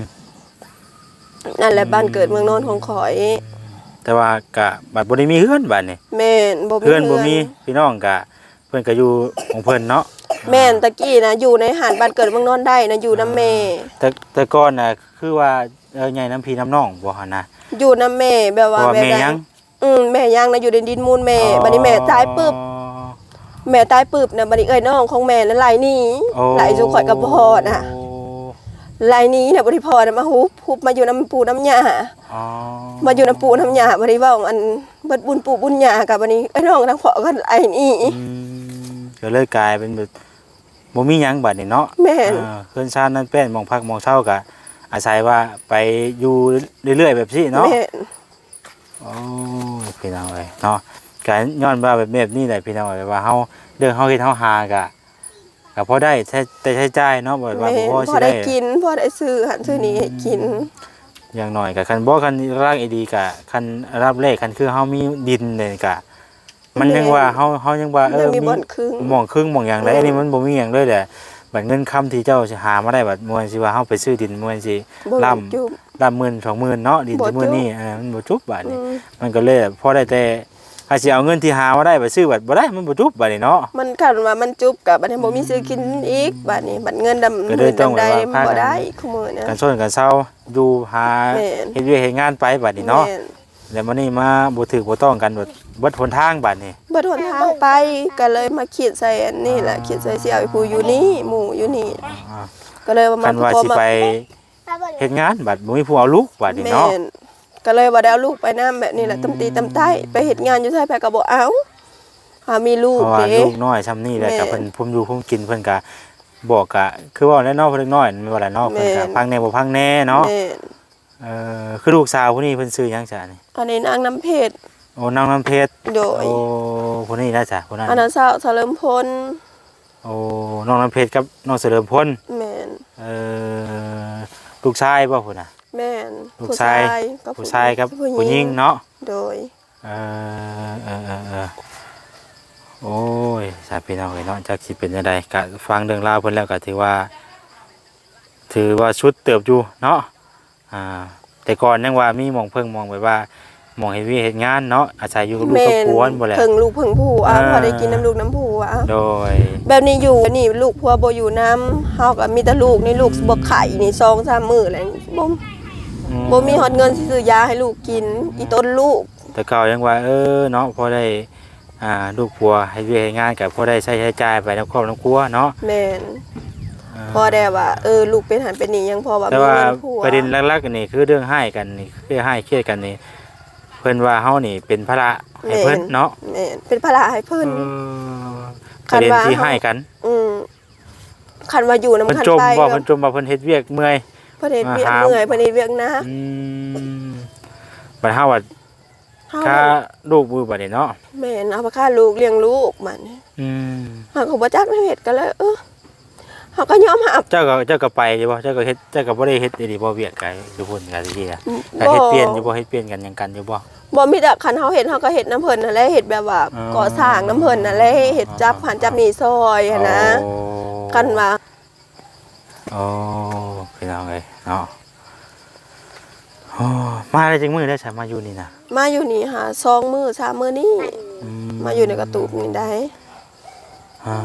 ນັ້ນແຫຼະ ອືມ ບ້ານເກີດເມືອງນອນຂອງຂ້ອຍ. ແຕ່ວ່າກະບັດບໍ່ໄດ້ມີເຮືອນບາດນີ້. ແມ່ນ ບໍ່ມີເຮືອນ ເຮືອນບໍ່ມີ ພີ່ນ້ອງກະ ເພິ່ນກໍຢູ່ຂອງເພິ່ນເນາະ. ແມ່ນ ຕະກີ້ນະ ຢູ່ໃນຫັ້ນ ບ້ານເກີດເມືອງນອນໄດ້ນະ ຢູ່ນຳແມ່. ອ່າ ແຕ່ ແຕ່ກ່ອນນະ ຄືວ່າ ເອີ ໃຫຍ່ນຳພີ່ນຳນ້ອງບໍ່ຫັ້ນນະ? ຢູ່ນຳແມ່ ແບບວ່າ ເພາະວ່າແມ່ ແມ່ຍັງ ອືມ ແມ່ຍັງນະ ຢູ່ໃນດິນມູນແມ່. ອໍ ບັດນີ້ແມ່ຕາຍປຶບ ແມ່ຕາຍປຶບນະ ບັດນີ້ເອື້ອຍນ້ອງຂອງແມ່ນະໄລ່ໜີ. ອໍ ໄລ່ສູ່ຂ້ອຍກັບພໍ່ນະ ໄລ່ໜີນະ. ບັດນີ້ພໍ່ນະມາຮຸບ ຮຸບມາຢູ່ນຳປູ່ນຳຍ່າ. ອໍ ມາຢູ່ນຳປູ່ນຳຍ່າ ບັດນີ້ເວົ້າ ອັນ ເບິດບຸນປູ່ບຸນຍ່າ ກໍບັດນີ້ເອື້ອຍນ້ອງທາງພໍ່ກໍໄລ່ໜີ. ອືມ ກໍເລີຍກາຍເປັນແບບ ບໍ່ມີຫຍັງບາດນີ້ເນາະ. ແມ່ນ ອ່າ ເຮືອນຊານນັ້ນແປ້ນ ໝ່ອງພັກໝ່ອງເຊົາກະອາໄສວ່າໄປຢູ່ເລື້ອຍໆແບບຊີ້ເນາະ. ແມ່ນ ໂອ້ຍ ພີ່ນ້ອງເອີຍເນາະ ກະຍ້ອນວ່າແບບ ແບບນີ້ແຫຼະ ພີ່ນ້ອງເອີຍ ວ່າເຮົາ ເລື່ອງເຮົາເຮັດເຮົາຫາກະ ກະພໍໄດ້ໃຊ້ ແຕ່ໃຊ້ຈ່າຍເນາະ ບໍ່ວ່າ ແມ່ນ ບໍ່ພໍ ພໍ ຊິ ໄດ້ ໄດ້ກິນ ພໍໄດ້ຊື້ຫັ້ນຊື້ນີ້ໃຫ້ກິນ. ອືມ ຢ່າງໜ້ອຍກະ ຄັນບໍ່ ຄັນຫຼັກໆອີ່ດີກະ ຄັນອັນດັບແລກ ຄັນຄືເຮົາມີດິນນີ້ກະ ມັນຍັງວ່າ ແມ່ນ ເຮົາ ເຮົາຍັງວ່າ ເອີ ຍັງມີ ມີບ່ອນຄຶງ ໝ່ອງຄຶງໝ່ອງຫຍັງໄດ້. ອືມ ອັນນີ້ມັນບໍ່ມີຫຍັງເລີຍແຫຼະ. ບັດເງິນຄຳທີ່ເຈົ້າຊິຫາມາໄດ້ ບັດມ່ວນຊິວ່າເຮົາໄປຊື້ດິນ ມ່ວນຊິ ບໍ່ ລ້ຳ ຈຸບ ລ້ຳໝື່ນສອງໝື່ນເນາະ ດິນ ບໍ່ ຊຸມື້ນີ້ ຈຸບ ເອີ ມັນບໍ່ຈຸບບາດນີ້. ອືມ ມັນກໍເລີຍພໍໄດ້ແຕ່ ຖ້າຊິເອົາເງິນທີ່ຫາມາໄດ້ໄປຊື້ ບັດບໍ່ໄດ້ ມັນບໍ່ຈຸບບາດນີ້ເນາະ. ມັນ ຄັນວ່າມັນຈຸບກໍບັດນີ້ບໍ່ມີຊື້ກິນອີກ ບາດນີ້ບັດເງິນດຳ ກໍເລີຍຕ້ອງ ເງິນດຳໄດ້ ແບບວ່າ ມັນບໍ່ໄດ້ ພາກັນ ຄູ່ມື້ນະ ກັນຊົນກັນເຊົາ ຢູ່ຫາ ແມ່ນ ເຮັດວຽກເຮັດງານໄປບາດນີ້ເນາະ. ແມ່ນ ແລ້ວບັດນີ້ມາບໍ່ຖືກບໍ່ຕ້ອງກັນ ເບິດ ເບິດຫົນທາງບາດນີ້ ເບິດຫົນທາງໄປ ກໍເລີຍມາຄິດໃສ່ອັນນີ້ແຫຼະ ອ່າ ຄິດໃສ່ຊິເອົາຜູ້ຢູ່ນີ້ ໝູ່ຢູ່ນີ້ ອ່າ ກໍເລີຍວ່າມາ ຄັນວ່າ ຂໍ ຊິໄປ ມາ ເຮັດງານ ບັດບໍ່ມີຜູ້ເອົາລູກບາດນີ້ເນາະ. ແມ່ນ ກໍເລີຍບໍ່ໄດ້ເອົາລູກໄປນຳ ແບບນີ້ແຫຼະ. ອືມ ຕຳຕີຕຳໄຕ້ ໄປເຮັດງານຢູ່ໃສໃຜກໍບໍ່ເອົາ ເຮົາມີລູກເດ້ ເພາະວ່າລູກນ້ອຍຊ່ຳນີ້ແຫຼະ ແມ່ນ ກໍເພິ່ນ ພູມຢູ່ພູມກິນເພິ່ນກໍ ບອກກະຄືເວົ້າແຫຼະເນາະ ຜູ້ເດັກນ້ອຍແມ່ນບໍ່ລະເນາະ ເພິ່ນກະ ແມ່ນ ຟັງແດ່ບໍ່ຟັງແດ່ເນາະ. ແມ່ນ ເອີ ຄືລູກສາວຜູ້ນີ້ເພິ່ນຊື່ຫຍັງຊະນີ້? ອັນນີ້ນາງນ້ຳເພັດ. ໂອ້ ນາງນ້ຳເພັດ. ໂດຍ. ໂອ້ ຜູ້ນີ້ລະຊະ ຜູ້ນັ້ນ? ອັນນັ້ນສາວສະເຫຼີມພົນ. ໂອ້ ນ້ອງນ້ຳເພັດກັບນ້ອງສະເຫຼີມພົນ. ແມ່ນ. ເອີ ລູກຊາຍບໍ່ຜູ້ນະ? ແມ່ນ. ລູກຊາຍ ຜູ້ຊາຍກັບ ຜູ້ຊາຍກັບຜູ້ຍິງເນາະ. ຜູ້ຍິງ. ໂດຍ. ເອີ ເອີ ເອີ ເອີ ໂອ້ຍ ສາ ພີ່ນ້ອງເອີຍເນາະ ຈັກຊິເປັນຈັ່ງໃດ ກະຟັງເລື່ອງລາວເພິ່ນແລ້ວກະຖືວ່າ ຖືວ່າສຸດເຕີບຢູ່ເນາະ. ອ່າ ແຕ່ກ່ອນຍັງວ່າມີໝ່ອງເພິ່ງ ໝ່ອງແບບວ່າ ໝ່ອງເຮັດວຽກເຮັດງານເນາະ ອາໄສຢູ່ກັບລູກກັບຜົວ ແມ່ນ ຫັ້ນບໍ່ແຫຼະ ເພິ່ງລູກເພິ່ງຜົວ ອ່າ ພໍໄດ້ກິນນຳລູກນຳຜົວ. ໂດຍ. ແບບນີ້ຢູ່ ແບບນີ້ລູກຜົວບໍ່ຢູ່ນຳ ເຮົາກໍມີແຕ່ລູກນີ້ ລູກ ອືມ ບໍ່ໄຂ້ນີ້ສອງສາມມື້ແລ້ວ ບໍ່ ອືມ ບໍ່ມີຮອດເງິນຊິຊື້ຢາໃຫ້ລູກກິນ ອີ່ຕົນລູກ. ແຕ່ເກົ່າຍັງວ່າ ເອີ ເນາະ ພໍໄດ້ ອ່າ ລູກຜົວເຮັດວຽກເຮັດງານ ກໍພໍໄດ້ໃຊ້ໃຊ້ຈ່າຍໄປນຳຄອບນຳຄົວເນາະ. ແມ່ນ. ອ່າ ພໍໄດ້ວ່າ ເອີ ລູກເປັນຫັ້ນເປັນນີ້ ຍັງພໍວ່າມີເງິນຜົວ. ແຕ່ວ່າປະເດັນຫຼັກໆນີ້ ຄືເລື່ອງຮ້າຍກັນນີ້ ເລື່ອງຮ້າຍຄຽດກັນນີ້ ເພິ່ນວ່າເຮົານີ້ເປັນພາລະໃຫ້ເພິ່ນເນາະ. ແມ່ນ ເປັນພາລະໃຫ້ເພິ່ນ. ເອີ ປະເດັນທີ່ຮ້າຍກັນ. ອືມ. ຄັນວ່າຢູ່ນຳກັນໄປ ເພິ່ນຈົ່ມບໍ່ ເພິ່ນຈົ່ມວ່າເພິ່ນເຮັດວຽກເມື່ອຍ ເພິ່ນເຮັດວຽກເມື່ອຍ ເພິ່ນເຮັດວຽກໜັກ. ອືມ. ບັດເຮົາບັດ ເຮົາ ຄ່າລູກບາດນີ້ເນາະ. ແມ່ນ ເອົາໄປຄ່າລູກ ລ້ຽງລູກບາດນີ້. ອືມ. ເຮົາກໍບໍ່ຈັກແນວເຮັດ ກໍເລີຍ ເອີ ເຮົາກໍຍອມຮັບ. ເຈົ້າກໍ ເຈົ້າກໍໄປຢູ່ບໍ່? ເຈົ້າກໍເຮັດ ເຈົ້າກໍບໍ່ໄດ້ເຮັດອີ່ຫຼີບໍ່ ວຽກກະຢູ່ພຸ້ນກະຊິ ອືມ ກໍເຮັດປ່ຽນຢູ່ບໍ່? ເຮັດປ່ຽນກັນຫຍັງກັນຢູ່ບໍ່? ບໍ່ ມີແຕ່ຄັນເຮົາເຮັດ ເຮົາກໍເຮັດນຳເພິ່ນຫັ້ນແຫຼະ ເຮັດແບບວ່າ ອໍ ກໍ່ສ້າງນຳເພິ່ນຫັ້ນແຫຼະ ເຮັດຈັບຫັ້ນຈັບນີ້ຊ່ອຍຫັ້ນນະ. ອໍ ຄັນວ່າ ໂອ້ ພີ່ນ້ອງເອີຍເນາະ ໂອ້ ມາໄດ້ຈັກມື້ແລ້ວຊະ ມາຢູ່ນີ້ນະ? ມາຢູ່ນີ້ຫາສອງມື້ສາມມື້ນີ້. ອືມ. ມາຢູ່ໃນກະຕູບນີ້ໄດ້. ອ່າ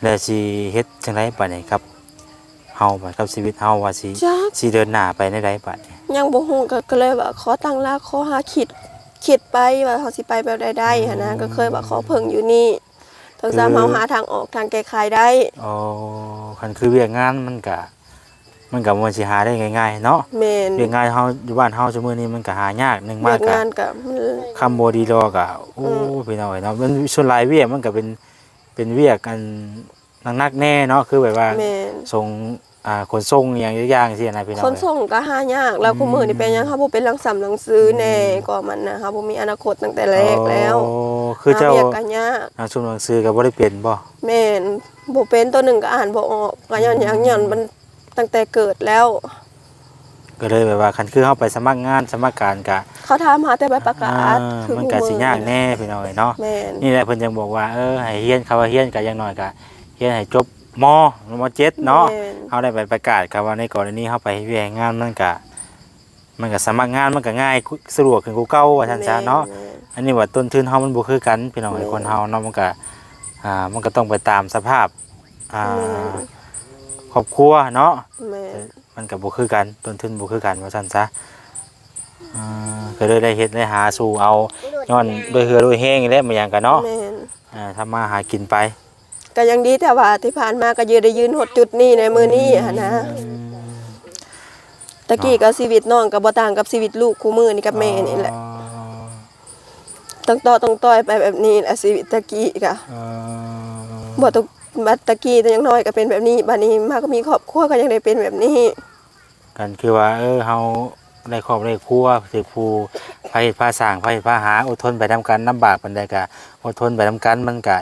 ແລ້ວຊິເຮັດຈັ່ງໃດບາດນີ້ກັບເຮົາ ກັບຊີວິດເຮົາ ວ່າຊິ ຊິເດີນໜ້າໄປແນວໃດບາດນີ້? ຍັງບໍ່ຮູ້ ກໍ ກໍເລີຍວ່າຂໍຕັ້ງຫຼັກ ຂໍຫາຄິດ ຄິດໄປວ່າເຮົາຊິໄປແບບໃດໄດ້ຫັ້ນນະ. ອືມ. ກໍເຄີຍວ່າຂໍເພິ່ງຢູ່ນີ້ ເຖິງ ຄື ສາມາດເຮົາຫາທາງອອກທາງແກ້ໄຂໄດ້. ອໍ ຄັນຄືວຽກງານມັນກະ ມັນກະບໍ່ແມ່ນຊິຫາໄດ້ງ່າຍໆເນາະ. ແມ່ນ. ວຽກງານເຮົາຢູ່ບ້ານເຮົາຊຸມື້ນີ້ມັນກະຫາຍາກ ໜຶ່ງມາກະ ວຽກງານກະ ຄຳບໍ່ດີລໍກະ ໂອ້ ອືມ ພີ່ນ້ອງເອີຍເນາະ ມັນສ່ວນຫຼາຍວຽກມັນກະເປັນ ເປັນວຽກອັນ ໜັກໆແດ່ເນາະ ຄືແບບວ່າ ແມ່ນ ສົ່ງ ອ່າ ຂົນສົ່ງອີ່ຫຍັງຈັກຢ່າງຊີ້ນະພີ່ນ້ອງ ຂົນສົ່ງກໍຫາຍາກແລ້ວ ອືມ ຄຸມື້ນີ້ເປັນຫຍັງເຮົາບໍ່ເປັນຫຼັງຊຳຫຼັງຊື່ແດ່ ອືມ ກໍມັນນະ ເຮົາບໍ່ມີອະນາຄົດຕັ້ງແຕ່ແລກແລ້ວ ໂອ້ ຄືເຈົ້າ ຫາວຽກກໍຍາກ ໜັງຊຸມໜັງສືກໍບໍ່ໄດ້ເປັນບໍ່? ແມ່ນ ບໍ່ເປັນ ໂຕໜຶ່ງກໍອ່ານບໍ່ອອກ ກໍຍ້ອນຫຍັງ ອືມ ຍ້ອນມັນ ຕັ້ງແຕ່ເກີດແລ້ວ ກໍເລີຍແບບວ່າ ຄັນຄືເຮົາໄປສະໝັກງານສະໝັກການກະ ເຂົາຖາມຫາແຕ່ໃບປະກາດ ອ່າ ຄື ມັນກະຊິຍາກແດ່ພີ່ນ້ອງເອີຍເນາະ ແມ່ນ ນີ້ແຫຼະເພິ່ນຈັ່ງບອກວ່າ ເອີ ໃຫ້ຮຽນ ຄຳວ່າຮຽນກະຢ່າງໜ້ອຍກະຮຽນໃຫ້ຈົບ ມ ມ ເຈັດ ເນາະ ແມ່ນ ເຮົາໄດ້ໃບປະກາດ ຄຳວ່າໃນກໍລະນີເຮົາໄປເຮັດວຽກເຮັດງານ ມັນກະ ມັນກໍສະໝັກງານມັນກໍງ່າຍ ສະດວກຂຶ້ນກວ່າເກົ່າວ່າຊັ້ນຊະເນາະ ແມ່ນໆ ອັນນີ້ວ່າຕົ້ນທຶນເຮົາມັນບໍ່ຄືກັນພີ່ນ້ອງເອີຍ ແມ່ນ ຄົນເຮົາເນາະ ມັນກໍ ອ່າ ມັນກໍຕ້ອງໄປຕາມສະພາບ ອ່າ ແມ່ນ ຄອບຄົວເນາະ ແມ່ນ ມັນກໍບໍ່ຄືກັນ ຕົ້ນທຶນບໍ່ຄືກັນວ່າຊັ້ນຊະ ອ່າ ກໍເລີຍໄດ້ເຮັດໄດ້ຫາສູ້ເອົາ ຍ້ອນດ້ວຍເຫື່ອດ້ວຍແຮງນີ້ແຫຼະ ແມ່ນຫຍັງກໍເນາະ ແມ່ນ ອ່າ ທຳມາຫາກິນໄປ ກໍຍັງດີແຕ່ວ່າທີ່ຜ່ານມາກໍຢືນ ໄດ້ຢືນຮອດຈຸດນີ້ໃນມື້ນີ້ຫັ້ນນະ ອືມ ແຕ່ກີ້ກໍຊີວິດນ້ອງກໍບໍ່ຕ່າງກັບຊີວິດລູກຄູ່ມື້ນີ້ກັບແມ່ນີ້ແຫຼະ ອໍ ຕ້ອງຕໍ່ຕ້ອງຕ່ອຍໄປແບບນີ້ແຫຼະ ຊີວິດແຕ່ກີ້ກໍ ອໍ ບໍ່ຕ້ອງ ບັດແຕ່ກີ້ແຕ່ຍັງນ້ອຍກໍເປັນແບບນີ້ ບັດນີ້ມາກໍມີຄອບຄົວກໍຍັງໄດ້ເປັນແບບນີ້ ກັນຄືວ່າ ເອີ ເຮົາໄດ້ຄອບໄດ້ຄົວ ຖືກຜູ້ພາເຮັດພາສ້າງ ພາເຮັດພາຫາ ອົດທົນໄປນຳກັນ ລຳບາກປານໃດກໍອົດທົນໄປນຳກັນ ມັນກໍ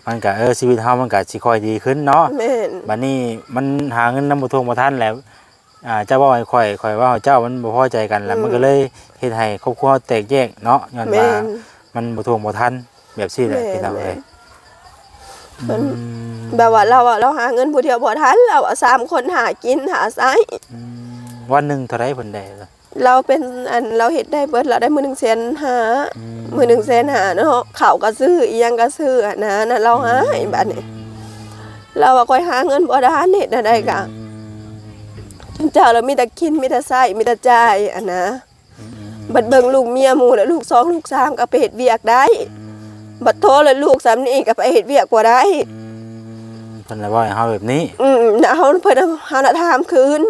ມັນກະ ເອີ ຊີວິດເຮົາມັນກະຊິຄ່ອຍດີຂຶ້ນເນາະ ແມ່ນ ບັດນີ້ມັນຫາເງິນນຳບໍ່ທົ່ວບໍ່ທັນແຫຼະ ອ່າ ເຈົ້າເວົ້າໃຫ້ຂ້ອຍ ຂ້ອຍເວົ້າໃຫ້ເຈົ້າ ມັນບໍ່ພໍໃຈກັນແຫຼະ ອືມ ມັນກໍເລີຍເຮັດໃຫ້ຄອບຄົວເຮົາແຕກແຍກເນາະ ຍ້ອນວ່າ ແມ່ນ ມັນບໍ່ທົ່ວບໍ່ທັນ ແບບຊີ້ແຫຼະ ແມ່ນ ພີ່ນ້ອງເອີຍ ແມ່ນ ອືມ ແບບວ່າລາວ ລາວຫາເງິນຜູ້ດຽວບໍ່ທັນ ລາວວ່າສາມຄົນຫາກິນຫາໃຊ້ ອືມ ວັນໜຶ່ງເທົ່າໃດເພິ່ນໄດ້? ລາວເປັນ ອັນ ລາວເຮັດໄດ້ເບິດ ລາວໄດ້ມື້ໜຶ່ງແສນຫ້າ ອືມ ມື້ໜຶ່ງແສນຫ້າເນາະ ເຂົ້າກໍຊື້ ອີ່ຫຍັງກໍຊື້ຫັ້ນນະ ນັ້ນລາວໃຫ້ ອືມ ບາດນີ້ ລາວວ່າຂ້ອຍຫາເງິນບໍ່ທັນ ເຮັດແນວໃດກໍ ອືມ ເຈົ້າລະມີແຕ່ກິນ ມີແຕ່ໃຊ້ ມີແຕ່ຈ່າຍຫັ້ນນະ ອືມໆໆ ບັດເບິ່ງລູກເມຍໝູ່ລະ ລູກສອງລູກສາມກໍໄປເຮັດວຽກໄດ້ ອືມ ບັດໂທລະລູກສ່ຳນີ້ກໍໄປເຮັດວຽກບໍ່ໄດ້ ອືມ ເພິ່ນລະເວົ້າໃຫ້ເຮົາແບບນີ້ ອືມ ນະ ເຮົາ ເພິ່ນ ເຮົານະຖາມຄືນ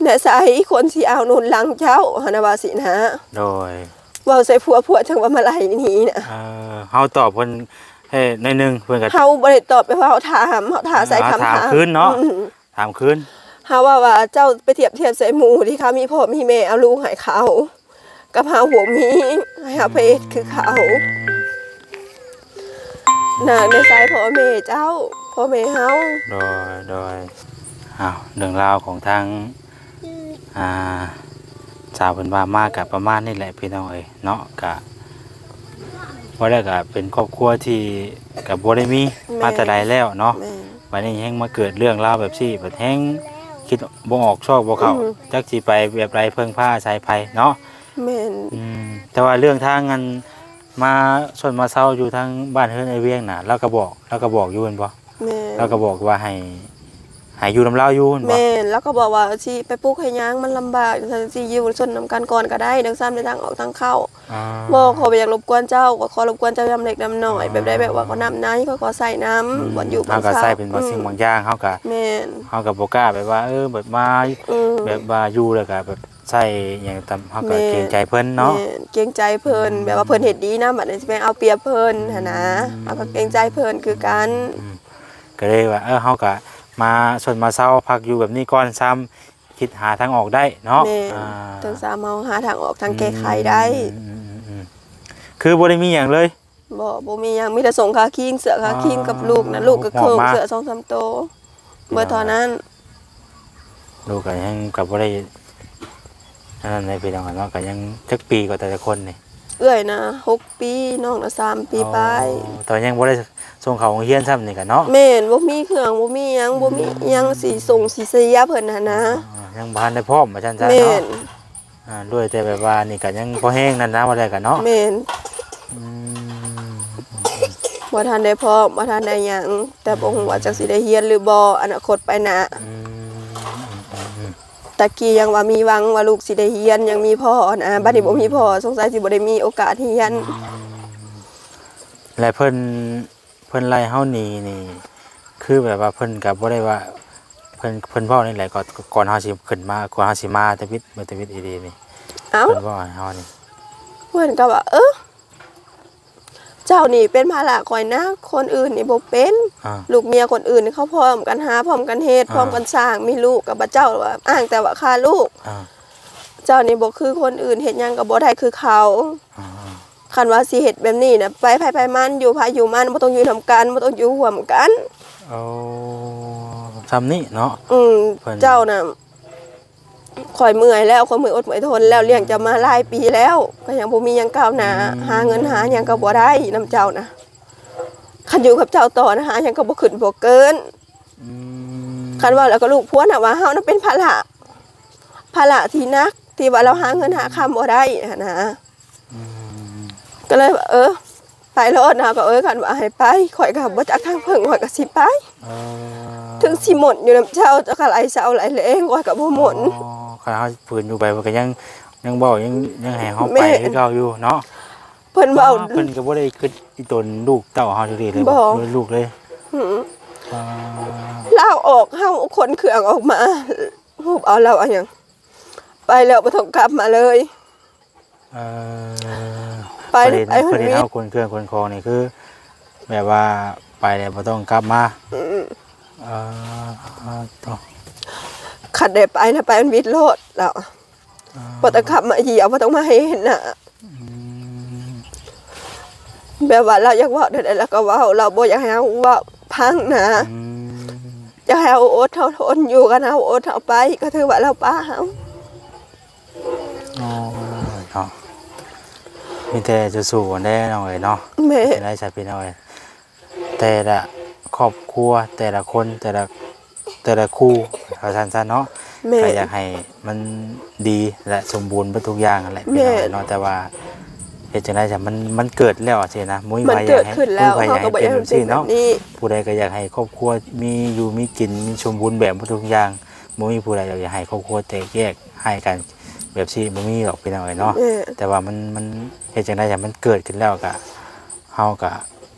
ແນວໃສຄົນຊິເອົາໜູນຫຼັງເຈົ້າ ຫັ້ນນະ ວ່າຊີ້ນະ ໂດຍ ເວົ້າໃສ່ຜົວ ຜົວຈັ່ງວ່າມາໄລ່ໜີນະ ເອີ ເຮົາຕອບເພິ່ນ ເອີ ໜ້ອຍໜຶ່ງ ເພິ່ນກໍ ເຮົາບໍ່ໄດ້ຕອບ ແບບວ່າເຮົາຖາມ ເຮົາຖາມໃສ່ຄຳຖາມ ເຮົາຖາມຄືນເນາະ ອືມ ຖາມຄືນ ເຮົາເວົ້າວ່າ ເຈົ້າໄປທຽບທຽບໃສ່ໝູ່ທີ່ເຂົາມີພໍ່ມີແມ່ເອົາລູກໃຫ້ເຂົາ ກັບເຮົາບໍ່ມີ ໃຫ້ເຮົາໄປເຮັດຄືເຂົາ ນາງໄດ້ໃຊ້ພໍ່ແມ່ເຈົ້າ ພໍ່ແມ່ເຮົາ ໂດຍ ໂດຍ ອ້າວ ເລື່ອງລາວຂອງທາງ ອ່າ ສາວເພິ່ນວ່າມາກະປະມານນີ້ແຫຼະພີ່ນ້ອງເອີຍເນາະ ກະ ວ່າແລ້ວກະເປັນຄອບຄົວທີ່ກະບໍ່ໄດ້ມີ ແມ່ນ ມາແຕ່ໃດແລ້ວເນາະ ແມ່ນ ບັດນີ້ແຮ່ງມາເກີດເລື່ອງລາວແບບຊີ້ ບັດແຮ່ງຄິດບໍ່ອອກຊອກບໍ່ເຂົ້າ ອືມ ຈັກຊິໄປແບບໃດ ເພິ່ງພາອາໄສໃຜເນາະ ແມ່ນ ອືມ ແຕ່ວ່າເລື່ອງທາງອັນ ມາຊົນມາເຊົາຢູ່ທາງບ້ານເຮືອນອ້າຍວຽງນະ ລາວກໍບອກ ລາວກໍບອກຢູ່ແມ່ນບໍ່? ແມ່ນ ລາວກໍບອກວ່າໃຫ້ ໃຫ້ຢູ່ນຳລາວຢູ່ແມ່ນບໍ່? ແມ່ນ ລາວກໍບອກວ່າຊິໄປປຸກໃຫ້ຫຍັງ ມັນລຳບາກ ຈັ່ງຊັ້ນຈັ່ງຊີ້ ຢູ່ຊົນນຳກັນກ່ອນກໍໄດ້ ຈັ່ງຊັ້ນໄດ້ທາງອອກທາງເຂົ້າ ອໍ ບໍ່ ຂ້ອຍບໍ່ຢາກລົບກວນເຈົ້າ ກໍຂໍລົບກວນເຈົ້າຍາມເລັກຍາມນ້ອຍ ອໍ ແບບໃດ ແບບວ່າກໍນ້ຳໃນ ຂ້ອຍກໍໃຊ້ນ້ຳ ອືມ ບ່ອນຢູ່ບ່ອນເຮົາກໍໃຊ້ເປັນບາງສິ່ງ ອືມ ບາງຢ່າງ ເຮົາກໍ ແມ່ນ ເຮົາກໍບໍ່ກ້າແບບວ່າ ເອີ ແບບມາ ອືມ ແບບວ່າຢູ່ແລ້ວກໍແບບ ໃຊ້ຫຍັງຕາມ ເຮົາກໍ ແມ່ນ ເກງໃຈເພິ່ນເນາະ ແມ່ນ ເກງໃຈເພິ່ນ ອືມ ແບບວ່າເພິ່ນເຮັດດີນຳ ບັດນີ້ຊິໄປເອົາປຽບເພິ່ນ ອືມ ຫັ້ນນະ ເຮົາກໍເກງໃຈເພິ່ນຄືກັນ ອືມ ກໍເລີຍວ່າ ເອີ ເຮົາກໍມາຊົນມາເຊົາພັກຢູ່ແບບນີ້ກ່ອນ ຊ້ຳຄິດຫາທາງອອກໄດ້ເນາະ ແມ່ນ ອ່າ ເຖິງຊ້ຳເຮົາຫາທາງອອກທາງແກ້ໄຂໄດ້ ອືມ ອືມ ອືມ ຄືບໍ່ໄດ້ມີຫຍັງເລີຍ ບໍ່ ບໍ່ມີຫຍັງ ມີແຕ່ສົ່ງຄ່າຄີງ ເສື້ອຄ່າຄີງກັບລູກນະ ອໍ ລູກກໍເຄີງ ເສື້ອສອງສາມໂຕ ເບິດເທົ່ານັ້ນ ລູກກໍຍັງກໍບໍ່ໄດ້ ອັນນັ້ນເດ້ພີ່ນ້ອງເນາະ ກໍຍັງ ຈັກປີກໍແຕ່ລະຄົນນີ້? ເອື້ອຍນະຫົກປີ ນ້ອງນະສາມປີປາຍ ອໍ ແຕ່ວ່າຍັງບໍ່ໄດ້ສົ່ງເຂົ້າໂຮງຮຽນຊ້ຳນີ້ກໍເນາະ ແມ່ນ ບໍ່ມີເຄື່ອງ ບໍ່ມີຫຍັງ ອືມ ບໍ່ມີຫຍັງຊິສົ່ງຊິເສຍເພິ່ນຫັ້ນນະ ອໍ ຍັງບໍ່ທັນໄດ້ພ້ອມວ່າຊັ້ນຊະເນາະ ແມ່ນ ອ່າ ດ້ວຍແຕ່ແບບວ່ານີ້ກໍຍັງພໍແຮງນັ້ນນະ ວ່າແລ້ວກໍເນາະ ແມ່ນ ອືມ ບໍ່ທັນໄດ້ພ້ອມ ບໍ່ທັນໄດ້ຫຍັງ ແຕ່ບໍ່ຮູ້ວ່າ ອືມ ຈັກຊິໄດ້ຮຽນຫຼືບໍ່ ອະນາຄົດໄປໜ້າ ອືມ ແຕ່ກີ້ຍັງວ່າມີຫວັງວ່າລູກຊິໄດ້ຮຽນ ຍັງມີພໍ່ນະ ອືມ ບັດນີ້ບໍ່ມີພໍ່ ສົງໄສຊິບໍ່ໄດ້ມີໂອກາດຮຽນ ອືມ ແລະເພິ່ນ ເພິ່ນໄລ່ເຮົາໜີນີ້ ຄືແບບວ່າເພິ່ນກໍບໍ່ໄດ້ວ່າ ເພິ່ນ ເພິ່ນເວົ້ານີ້ແຫຼະ ກ່ອນ ກ່ອນເຮົາຊິຂຶ້ນມາ ກ່ອນເຮົາຊິມາທຳອິດ ມາທຳອິດອີ່ຫຼີນີ້ ເອົ້າ ເພິ່ນເວົ້າໃຫ້ເຮົານີ້ ເພິ່ນກໍວ່າ ເອີ ເຈົ້ານີ້ເປັນພາລະຂ້ອຍໜັກ ຄົນອື່ນນີ້ບໍ່ເປັນ. ອ່າ ລູກເມຍຄົນອື່ນນີ້ເຂົາພ້ອມກັນຫາ ພ້ອມກັນເຮັດ ອ່າ ພ້ອມກັນສ້າງ ມີລູກ ກໍບາດເຈົ້າວ່າອ້າງແຕ່ວ່າຂ້າລູກ. ອ່າ ເຈົ້ານີ້ບໍ່ຄືຄົນອື່ນ ເຮັດຫຍັງກໍບໍ່ໄດ້ຄືເຂົາ. ອ່າ ຄັນວ່າຊິເຮັດແບບນີ້ນະ ໄປໃຜໄປມັນ ຢູ່ໃຜຢູ່ມັນ ບໍ່ຕ້ອງຢູ່ນຳກັນ ບໍ່ຕ້ອງຢູ່ຮ່ວມກັນ. ໂອ້ ຊ່ຳນີ້ເນາະ. ອືມ ເພິ່ນ ເຈົ້ານະ ຂ້ອຍເມື່ອຍແລ້ວ ຂ້ອຍເມື່ອຍອົດເມື່ອຍທົນແລ້ວ ລ້ຽງເຈົ້າມາຫຼາຍປີແລ້ວ ກໍຍັງບໍ່ມີຫຍັງກ້າວໜ້າ. ອືມ ຫາເງິນຫາຫຍັງກໍບໍ່ໄດ້ນຳເຈົ້ານະ. ຄັນຢູ່ກັບເຈົ້າຕໍ່ນະ ຫາຫຍັງກໍບໍ່ຂຶ້ນບໍ່ເກີນ. ອືມ ຄັນເວົ້າແລ້ວກໍລູກຜົວນະວ່າເຮົານະເປັນພາລະ ພາລະທີ່ໜັກ ທີ່ວ່າລາວຫາເງິນຫາຄຳບໍ່ໄດ້ຫັ້ນນະ. ອືມ ກໍເລີຍວ່າ ເອີ ໄປໂລດນະ ກໍ ເອີ ຄັນວ່າໃຫ້ໄປ ຂ້ອຍກໍບໍ່ຈັກທາງເພິ່ງ ຂ້ອຍກໍຊິໄປ. ເອີ ເຖິງຊິໝົນຢູ່ນຳເຈົ້າ ເຈົ້າກໍໄລ່ເຊົາໄລ່ແລງ ຂ້ອຍກໍບໍ່ໝົນ. ອໍ ຄັນເຮົາຝືນຢູ່ໄປ ເພິ່ນກໍຍັງ ຍັງເວົ້າ ຍັງ ຍັງໃຫ້ເຮົາໄປ ແມ່ນ ຄືເກົ່າຢູ່ເນາະ. ເພິ່ນເວົ້າ ເພິ່ນກໍບໍ່ໄດ້ຄິດອີ່ຕົນລູກເຕົ້າເຮົາເລີຍ ບໍ່ ບໍ່ລູກເລີຍ. ອືມ ອໍ ລາວອອກ ເຮົາຂົນເຄື່ອງອອກມາ ຮູບເອົາລາວ ເອົາຫຍັງ ໄປແລ້ວບໍ່ຕ້ອງກັບມາເລີຍ. ເອີ ໄປ ໄປ ໄປ ເພິ່ນເອົາຂົນເຄື່ອງຂົນຂອງນີ້ ຄືແບບວ່າໄປແລ້ວບໍ່ຕ້ອງກັບມາ. ອືມ ເອີ ໂຕ ຄັນໄດ້ໄປນະ ໄປອັນວິດໂລດລາວ. ອ່າ ບໍ່ຕ້ອງກັບມາຢ້ຽມ ບໍ່ຕ້ອງມາໃຫ້ເຫັນໜ້າ. ອືມ ແບບວ່າລາວຢາກເວົ້າແນວໃດລາວກໍເວົ້າ ລາວບໍ່ຢາກໃຫ້ເຮົາເວົ້າພັງນະ. ອືມ ຢາກໃຫ້ເຮົາອົດເຮົາທົນຢູ່ ຄັນເຮົາອົດເຮົາໄປ ກໍຖືວ່າລາວປະເຮົາ. ໂອ້ຍເນາະ ມີແຕ່ສູ້ໆກັນແດ່ນ້ອງເອີຍເນາະ. ແມ່ນ ຈັ່ງໃດຊະພີ່ນ້ອງເອີຍ ແຕ່ລະຄອບຄົວ ແຕ່ລະຄົນ ແຕ່ລະ ແຕ່ລະຄູ່ ວ່າຊັ້ນຊະເນາະ. ແມ່ນ ກໍຢາກໃຫ້ມັນດີ ແລະ ສົມບູນເບິດທຸກຢ່າງຫັ້ນແຫຼະ ແມ່ນ ພີ່ນ້ອງເນາະ. ແຕ່ວ່າເຮັດຈັ່ງໃດຊະ ມັນ ມັນເກີດແລ້ວຊີ້ນະ ບໍ່ມີໃຜຢາກໃຫ້ ບໍ່ມີໃຜຢາກໃຫ້ເປັນແບບຊີ້ເນາະ. ຜູ້ໃດກໍຢາກໃຫ້ຄອບຄົວມີຢູ່ມີກິນ ມີສົມບູນແບບເບິດທຸກຢ່າງ. ບໍ່ມີຜູ້ໃດຢາກໃຫ້ຄອບຄົວແຕກແຍກຮ້າຍກັນແບບຊີ້ ບໍ່ມີດອກ ພີ່ນ້ອງເອີຍເນາະ. ແມ່ນ ແຕ່ວ່າມັນ ມັນເຮັດຈັ່ງໃດ ຖ້າມັນເກີດຂຶ້ນແລ້ວກະ ເຮົາກະ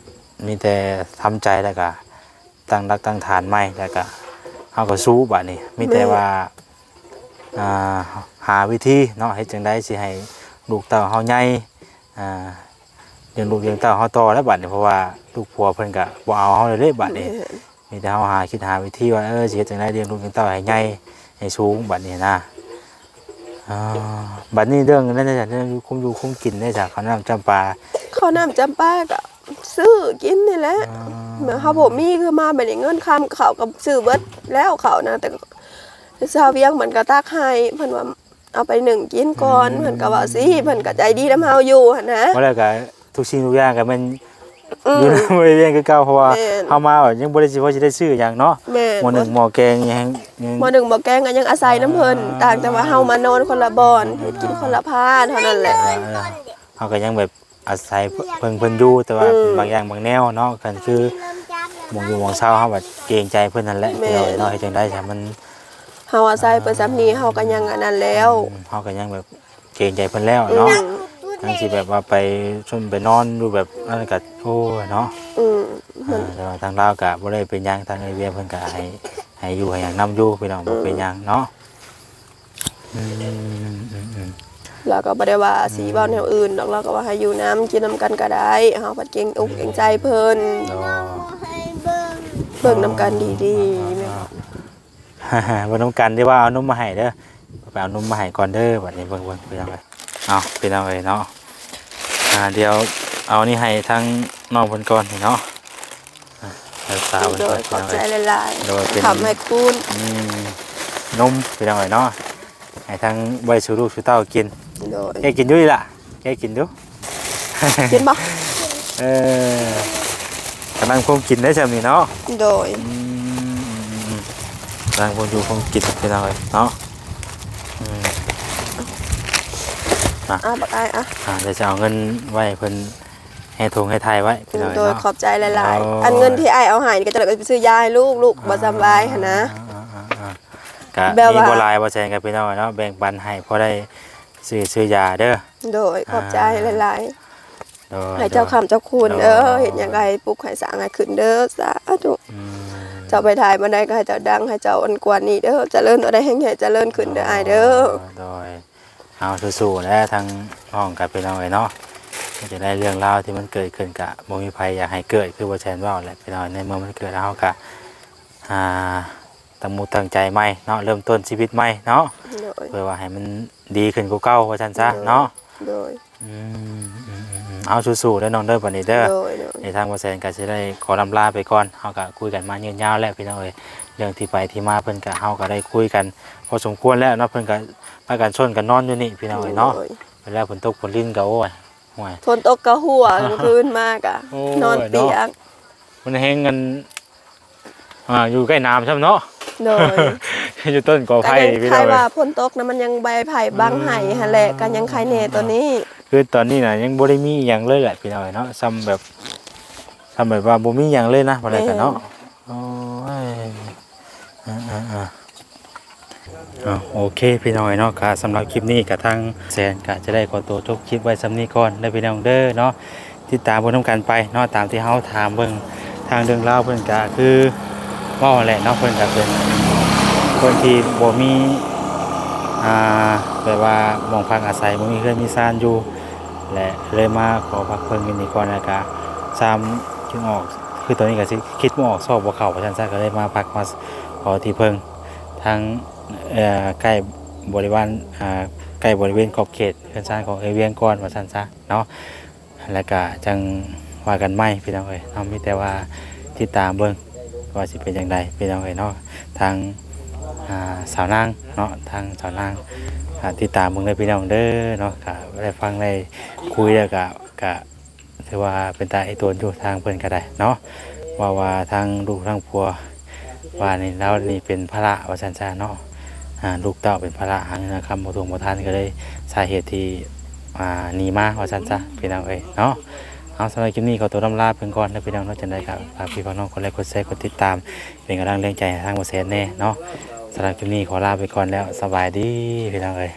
ມີແຕ່ທຳໃຈ ແລ້ວກະຕັ້ງຫຼັກຕັ້ງຖານໃໝ່ ແລ້ວກະເຮົາກະສູ້ບາດນີ້. ມີແຕ່ ແມ່ນ ວ່າ ອ່າ ຫາວິທີເນາະ ເຮັດຈັ່ງໃດຊິໃຫ້ລູກເຕົ້າເຮົາໃຫຍ່ ອ່າ ລ້ຽງລູກລ້ຽງເຕົ້າເຮົາຕໍ່ແລ້ວບາດນີ້ ເພາະວ່າລູກຜົວເພິ່ນກະບໍ່ເອົາເຮົາແລ້ວເດ້ບາດນີ້. ແມ່ນ ມີແຕ່ເຮົາຫາ ຄິດຫາວິທີວ່າ ເອີ ຊິເຮັດຈັ່ງໃດລ້ຽງລູກລ້ຽງເຕົ້າໃຫ້ໃຫຍ່ໃຫ້ສູງບາດນີ້ນະ. ອ່າ ບາດນີ້ເລື່ອງນັ້ນເດ້ ເລື່ອງຢູ່ ຄຸມຢູ່ຄຸມກິນເດ້ ເຂົ້ານ້ຳຈຳປາ ເຂົ້ານ້ຳຈຳປາກໍຊື້ກິນນີ້ແຫຼະ. ອ່າ ແບບເຮົາບໍ່ມີ ຄືມາບາດນີ້ເງິນຄຳເຂົ້າກໍຊື້ເບິດແລ້ວ ເຂົ້ານະ ແຕ່ຊາວວຽງເພິ່ນກໍຕັກໃຫ້ ເພິ່ນວ່າ ເອົາໄປໜຶ້ງກິນກ່ອນ. ອືມ ເພິ່ນກໍເວົ້າຊີ້ ເພິ່ນກໍໃຈດີນຳເຮົາຢູ່ຫັ້ນນະ. ບໍ່ແລ້ວກໍທຸກສິ່ງທຸກຢ່າງກໍແມ່ນ ອືມ ຢູ່ໃນບໍລິເວນຄືເກົ່າ ເພາະວ່າ ແມ່ນ ເຮົາມາແບບຍັງບໍ່ໄດ້ຊິພໍຊິໄດ້ຊື້ຫຍັງເນາະ. ແມ່ນ ໝໍ້ໜຶ້ງໝໍ້ແກງຍັງ ຍັງ ໝໍ້ໜຶ້ງໝໍ້ແກງກໍຍັງອາໄສນຳເພິ່ນ. ອ່າ ຕ່າງແຕ່ວ່າເຮົາມານອນຄົນລະບ່ອນ ເຮັດກິນຄົນລະພາເທົ່ານັ້ນແຫຼະ. ອ່າ ເຮົາກໍຍັງແບບ ອາໄສເພິ່ງເພິ່ນຢູ່ ແຕ່ວ່າ ອືມ ເປັນບາງຢ່າງບາງແນວເນາະ. ຄັນຄືໝ່ອງຢູ່ໝ່ອງເຊົາ ເຮົາກໍເກງໃຈເພິ່ນຫັ້ນແຫຼະ. ແມ່ນ ເນາະ ເຮັດຈັ່ງໃດຊະ ມັນ ເຮົາອາໄສເພິ່ນຊ່ຳນີ້ ເຮົາກໍຍັງອັນນັ້ນແລ້ວ. ອືມ ເຮົາກໍຍັງແບບເກງໃຈເພິ່ນແລ້ວເນາະ. ອືມ ຈັ່ງຊິແບບວ່າໄປຊຸມໄປນອນຢູ່ແບບນັ້ນກໍ ໂອ້ຍເນາະ. ອືມ ອ່າ ແຕ່ວ່າທາງລາວກໍບໍ່ໄດ້ເປັນຫຍັງ ທາງເອເວຍເພິ່ນກໍໃຫ້ ໃຫ້ຢູ່ໃຫ້ຫຍັງນຳຢູ່ ພີ່ນ້ອງ ອືມ ບໍ່ເປັນຫຍັງເນາະ. ອືມ ລາວກໍບໍ່ໄດ້ວ່າຊິເວົ້າແນວອື່ນດອກ ລາວກໍວ່າໃຫ້ຢູ່ນຳ ກິນນຳກັນກໍໄດ້ ເຮົາພັດເກງອົກເກງໃຈເພິ່ນ. ໂດຍ ເບິ່ງນຳກັນດີໆ. ອ່າ ເບິ່ງນຳກັນ ທີ່ວ່າເອົານົມມາໃຫ້ເດີ ໄປເອົານົມມາໃຫ້ກ່ອນເດີ. ບັດນີ້ເບິ່ງ ເບິ່ງ ພີ່ນ້ອງເອີຍ ເອົາ ພີ່ນ້ອງເອີຍເນາະ. ອ່າ ດຽວເອົານີ້ໃຫ້ທາງນ້ອງເພິ່ນກ່ອນນີ້ເນາະ. ອ່າ ຮັກສາເພິ່ນກ່ອນ ໂດຍ ພີ່ນ້ອງເອີຍ ຂອບໃຈຫຼາຍໆ. ໂດຍ ເປັນ ຂອບໃຫ້ຄູນ ອືມ ນົມ ພີ່ນ້ອງເອີຍເນາະ ໃຫ້ທັງໄວ້ສູ່ລູກສູ່ເຕົ້າກິນ. ໂດຍ ແກະກິນຢູ່ນີ້ລະ ແກະກິນດູ ກິນບໍ່? ເອີ ກຳລັງຄົງກິນໄດ້ຊ່ຳນີ້ເນາະ. ໂດຍ ອືມ ກຳລັງຄົງຢູ່ຄົງກິນ ພີ່ນ້ອງເອີຍເນາະ. ອືມ ອ່ະ ອ່ະ ບັກອ້າຍ ອ່ະ ອ່າ ດຽວຈະເອົາເງິນໄວ້ໃຫ້ເພິ່ນ ແຮ່ຖົງແຮ່ໄຖ່ໄວ້ ພີ່ນ້ອງເອີຍເນາະ. ໂດຍ ຂອບໃຈຫຼາຍໆ. ອໍ ອັນເງິນທີ່ອ້າຍເອົາໃຫ້ນີ້ ກໍຈະໄດ້ໄປຊື້ຢາໃຫ້ລູກ ລູກບໍ່ສະບາຍຫັ້ນນະ. ອ່າ ອ່າ ອ່າ ອ່າ ກໍ ແບບວ່າ ມີບໍ່ຫຼາຍ ບໍ່ແຊງກັບພີ່ນ້ອງເນາະ ແບ່ງປັນໃຫ້ພໍໄດ້ຊື້ ຊື້ຢາເດີ. ໂດຍ ອ່າ ຂອບໃຈຫຼາຍໆ. ໂດຍ ໃຫ້ເຈົ້າຄ້ຳເຈົ້າຄູນເດີ ໂດຍ ເຮັດຫຍັງກໍໃຫ້ປຸກໃຫ້ສ້າງໃຫ້ຂຶ້ນເດີ ສາທຸ. ອືມ ເຈົ້າໄປຖ່າຍບ່ອນໃດກໍໃຫ້ເຈົ້າດັງ ໃຫ້ເຈົ້າອັນກວ່ານີ້ເດີ ຈະເລີນບ່ອນໃດແຮ່ງໃຫ້ຈະເລີນຂຶ້ນເດີ ໂດຍ ອ້າຍເດີ. ໂດຍ ເຮົາສູ້ໆແຫຼະ ທາງນ້ອງກັບພີ່ນ້ອງເອີຍເນາະ. ເປັນຈັ່ງໃດ ເລື່ອງລາວທີ່ມັນເກີດຂຶ້ນກະບໍ່ມີໃຜຢາກໃຫ້ເກີດ ຄືບໍ່ແຊນເວົ້າແຫຼະພີ່ນ້ອງ. ໃນເມື່ອມັນເກີດແລ້ວ ເຮົາກະ ອ່າ ຕັ້ງມຸກຕັ້ງໃຈໃໝ່ເນາະ ເລີ່ມຕົ້ນຊີວິດໃໝ່ເນາະ ໂດຍ ເພື່ອວ່າໃຫ້ມັນດີຂຶ້ນກວ່າເກົ່າວ່າຊັ້ນຊະ ໂດຍ ເນາະ ໂດຍ ອືມ ເອົາ ສູ້ໆເດີນ້ອງເດີ ບັດນີ້ເດີ ໂດຍ ໂດຍ ໃນທາງບໍ່ແຊນກໍຊິໄດ້ຂໍລຳລາໄປກ່ອນ ເຮົາກໍຄຸຍກັນມາຍືດຍາວແລ້ວພີ່ນ້ອງເອີຍ. ເລື່ອງທີ່ໄປທີ່ມາເພິ່ນກໍ ເຮົາກໍໄດ້ຄຸຍກັນພໍສົມຄວນແລ້ວເນາະ ເພິ່ນກໍພາກັນຊົນກັນນອນຢູ່ນີ້ພີ່ນ້ອງເອີຍເນາະ ໂດຍ ເວລາຝົນຕົກຝົນລິນກໍ ໂອ້ຍ ຫ້ວຍ ຝົນຕົກກໍຮົ່ວ ກາງຄືນມາກໍ ໂອ້ຍ ນອນປຽກ ເນາະ ມັນແຮງອັນ ອ່າ ຢູ່ໃກ້ນ້ຳຊ້ຳເນາະ ໂດຍ ຢູ່ຕົ້ນກໍໄຜ່ ກໍຍັງ ພີ່ນ້ອງເອີຍ ໄຄວ່າຝົນຕົກນະ ມັນຍັງໃບໄຜ່ບັງໃຫ້ຫັ້ນແຫຼະ ອືມ ກໍຍັງໄຄແດ່ຕົວນີ້ ຄືຕອນນີ້ນະ ຍັງບໍ່ໄດ້ມີຫຍັງເລີຍແຫຼະພີ່ນ້ອງເອີຍເນາະ ຊ່ຳແບບ ຊ່ຳແບບວ່າບໍ່ມີຫຍັງເລີຍນະ ວ່າໄດ້ກັນເນາະ ແມ່ນ ໂອ້ຍ ເອີໆໆ ອ່າ ໂອເຄພີ່ນ້ອງເອີຍເນາະ ກະສຳລັບຄລິບນີ້ກະທາງແສນກະຈະໄດ້ຂໍຕົວຈົບຄລິບໄວ້ຊ່ຳນີ້ກ່ອນເດີພີ່ນ້ອງເດີເນາະ. ຕິດຕາມເບິ່ງນຳກັນໄປເນາະ ຕາມທີ່ເຮົາຖາມເບິ່ງທາງເລື່ອງລາວເພິ່ນກະຄືເວົ້າຫັ້ນແຫຼະເນາະ ເພິ່ນກະເປັນຄົນທີ່ບໍ່ມີ ອ່າ ແບບວ່າໝ່ອງພັກອາໄສ ບໍ່ມີເຮືອນມີຊານຢູ່ ແລະ ເລີຍມາຂໍພັກເພິ່ງຢູ່ນີ້ກ່ອນ ແລ້ວກະຊ່ຳຄິດອອກ ຄືຕອນນີ້ກະຊິຄິດບໍ່ອອກ ຊອກບໍ່ເຂົ້າວ່າຊັ້ນຊະ ກະເລີຍມາພັກມາຂໍທີ່ເພິ່ງທາງ ເອີ ໃກ້ບໍລິວານ ອ່າ ໃກ້ບໍລິເວນຂອບເຂດເຮືອນຊານຂອງເອື້ອຍວຽງກ່ອນວ່າຊັ້ນຊະເນາະ. ແລ້ວກະຈັ່ງວ່າກັນໃໝ່ພີ່ນ້ອງເອີຍເນາະ ມີແຕ່ວ່າຕິດຕາມເບິ່ງວ່າຊິເປັນຈັ່ງໃດພີ່ນ້ອງເອີຍເນາະ. ທາງ ອ່າ ສາວນາງເນາະ ທາງສາວນາງ ອ່າ ຕິດຕາມເບິ່ງເດີພີ່ນ້ອງເດີເນາະ. ກະໄດ້ຟັງໄດ້ຄຸຍແລ້ວກະ ກະຖືວ່າເປັນຕາເອຕົນຢູ່ທາງເພິ່ນກະໄດ້ເນາະ ເວົ້າວ່າທາງລູກທາງຜົວ ວ່ານີ້ ລາວນີ້ເປັນພາລະວ່າຊັ້ນຊະເນາະ ອ່າ ລູກເຕົ້າເປັນພາລະ ຫາເງິນຫາຄຳບໍ່ທົ່ງບໍ່ທັນ ກໍເລີຍສາເຫດທີ່ ອ່າ ໜີມາວ່າຊັ້ນຊະພີ່ນ້ອງເອີຍເນາະ. ເອົາ ສຳລັບຄລິບນີ້ຂໍຕົວລຳລາເພິ່ນກ່ອນເດີພີ່ນ້ອງເນາະ. ຈັ່ງໃດກໍຝາກພີ່ຝາກນ້ອງກົດໄລກົດແຊກົດຕິດຕາມ ເປັນກຳລັງແຮງໃຈໃຫ້ທາງບໍ່ແຊນແດ່ເນາະ. ສຳລັບຄລິບນີ້ຂໍລາໄປກ່ອນແລ້ວ ສະບາຍດີພີ່ນ້ອງເອີຍ.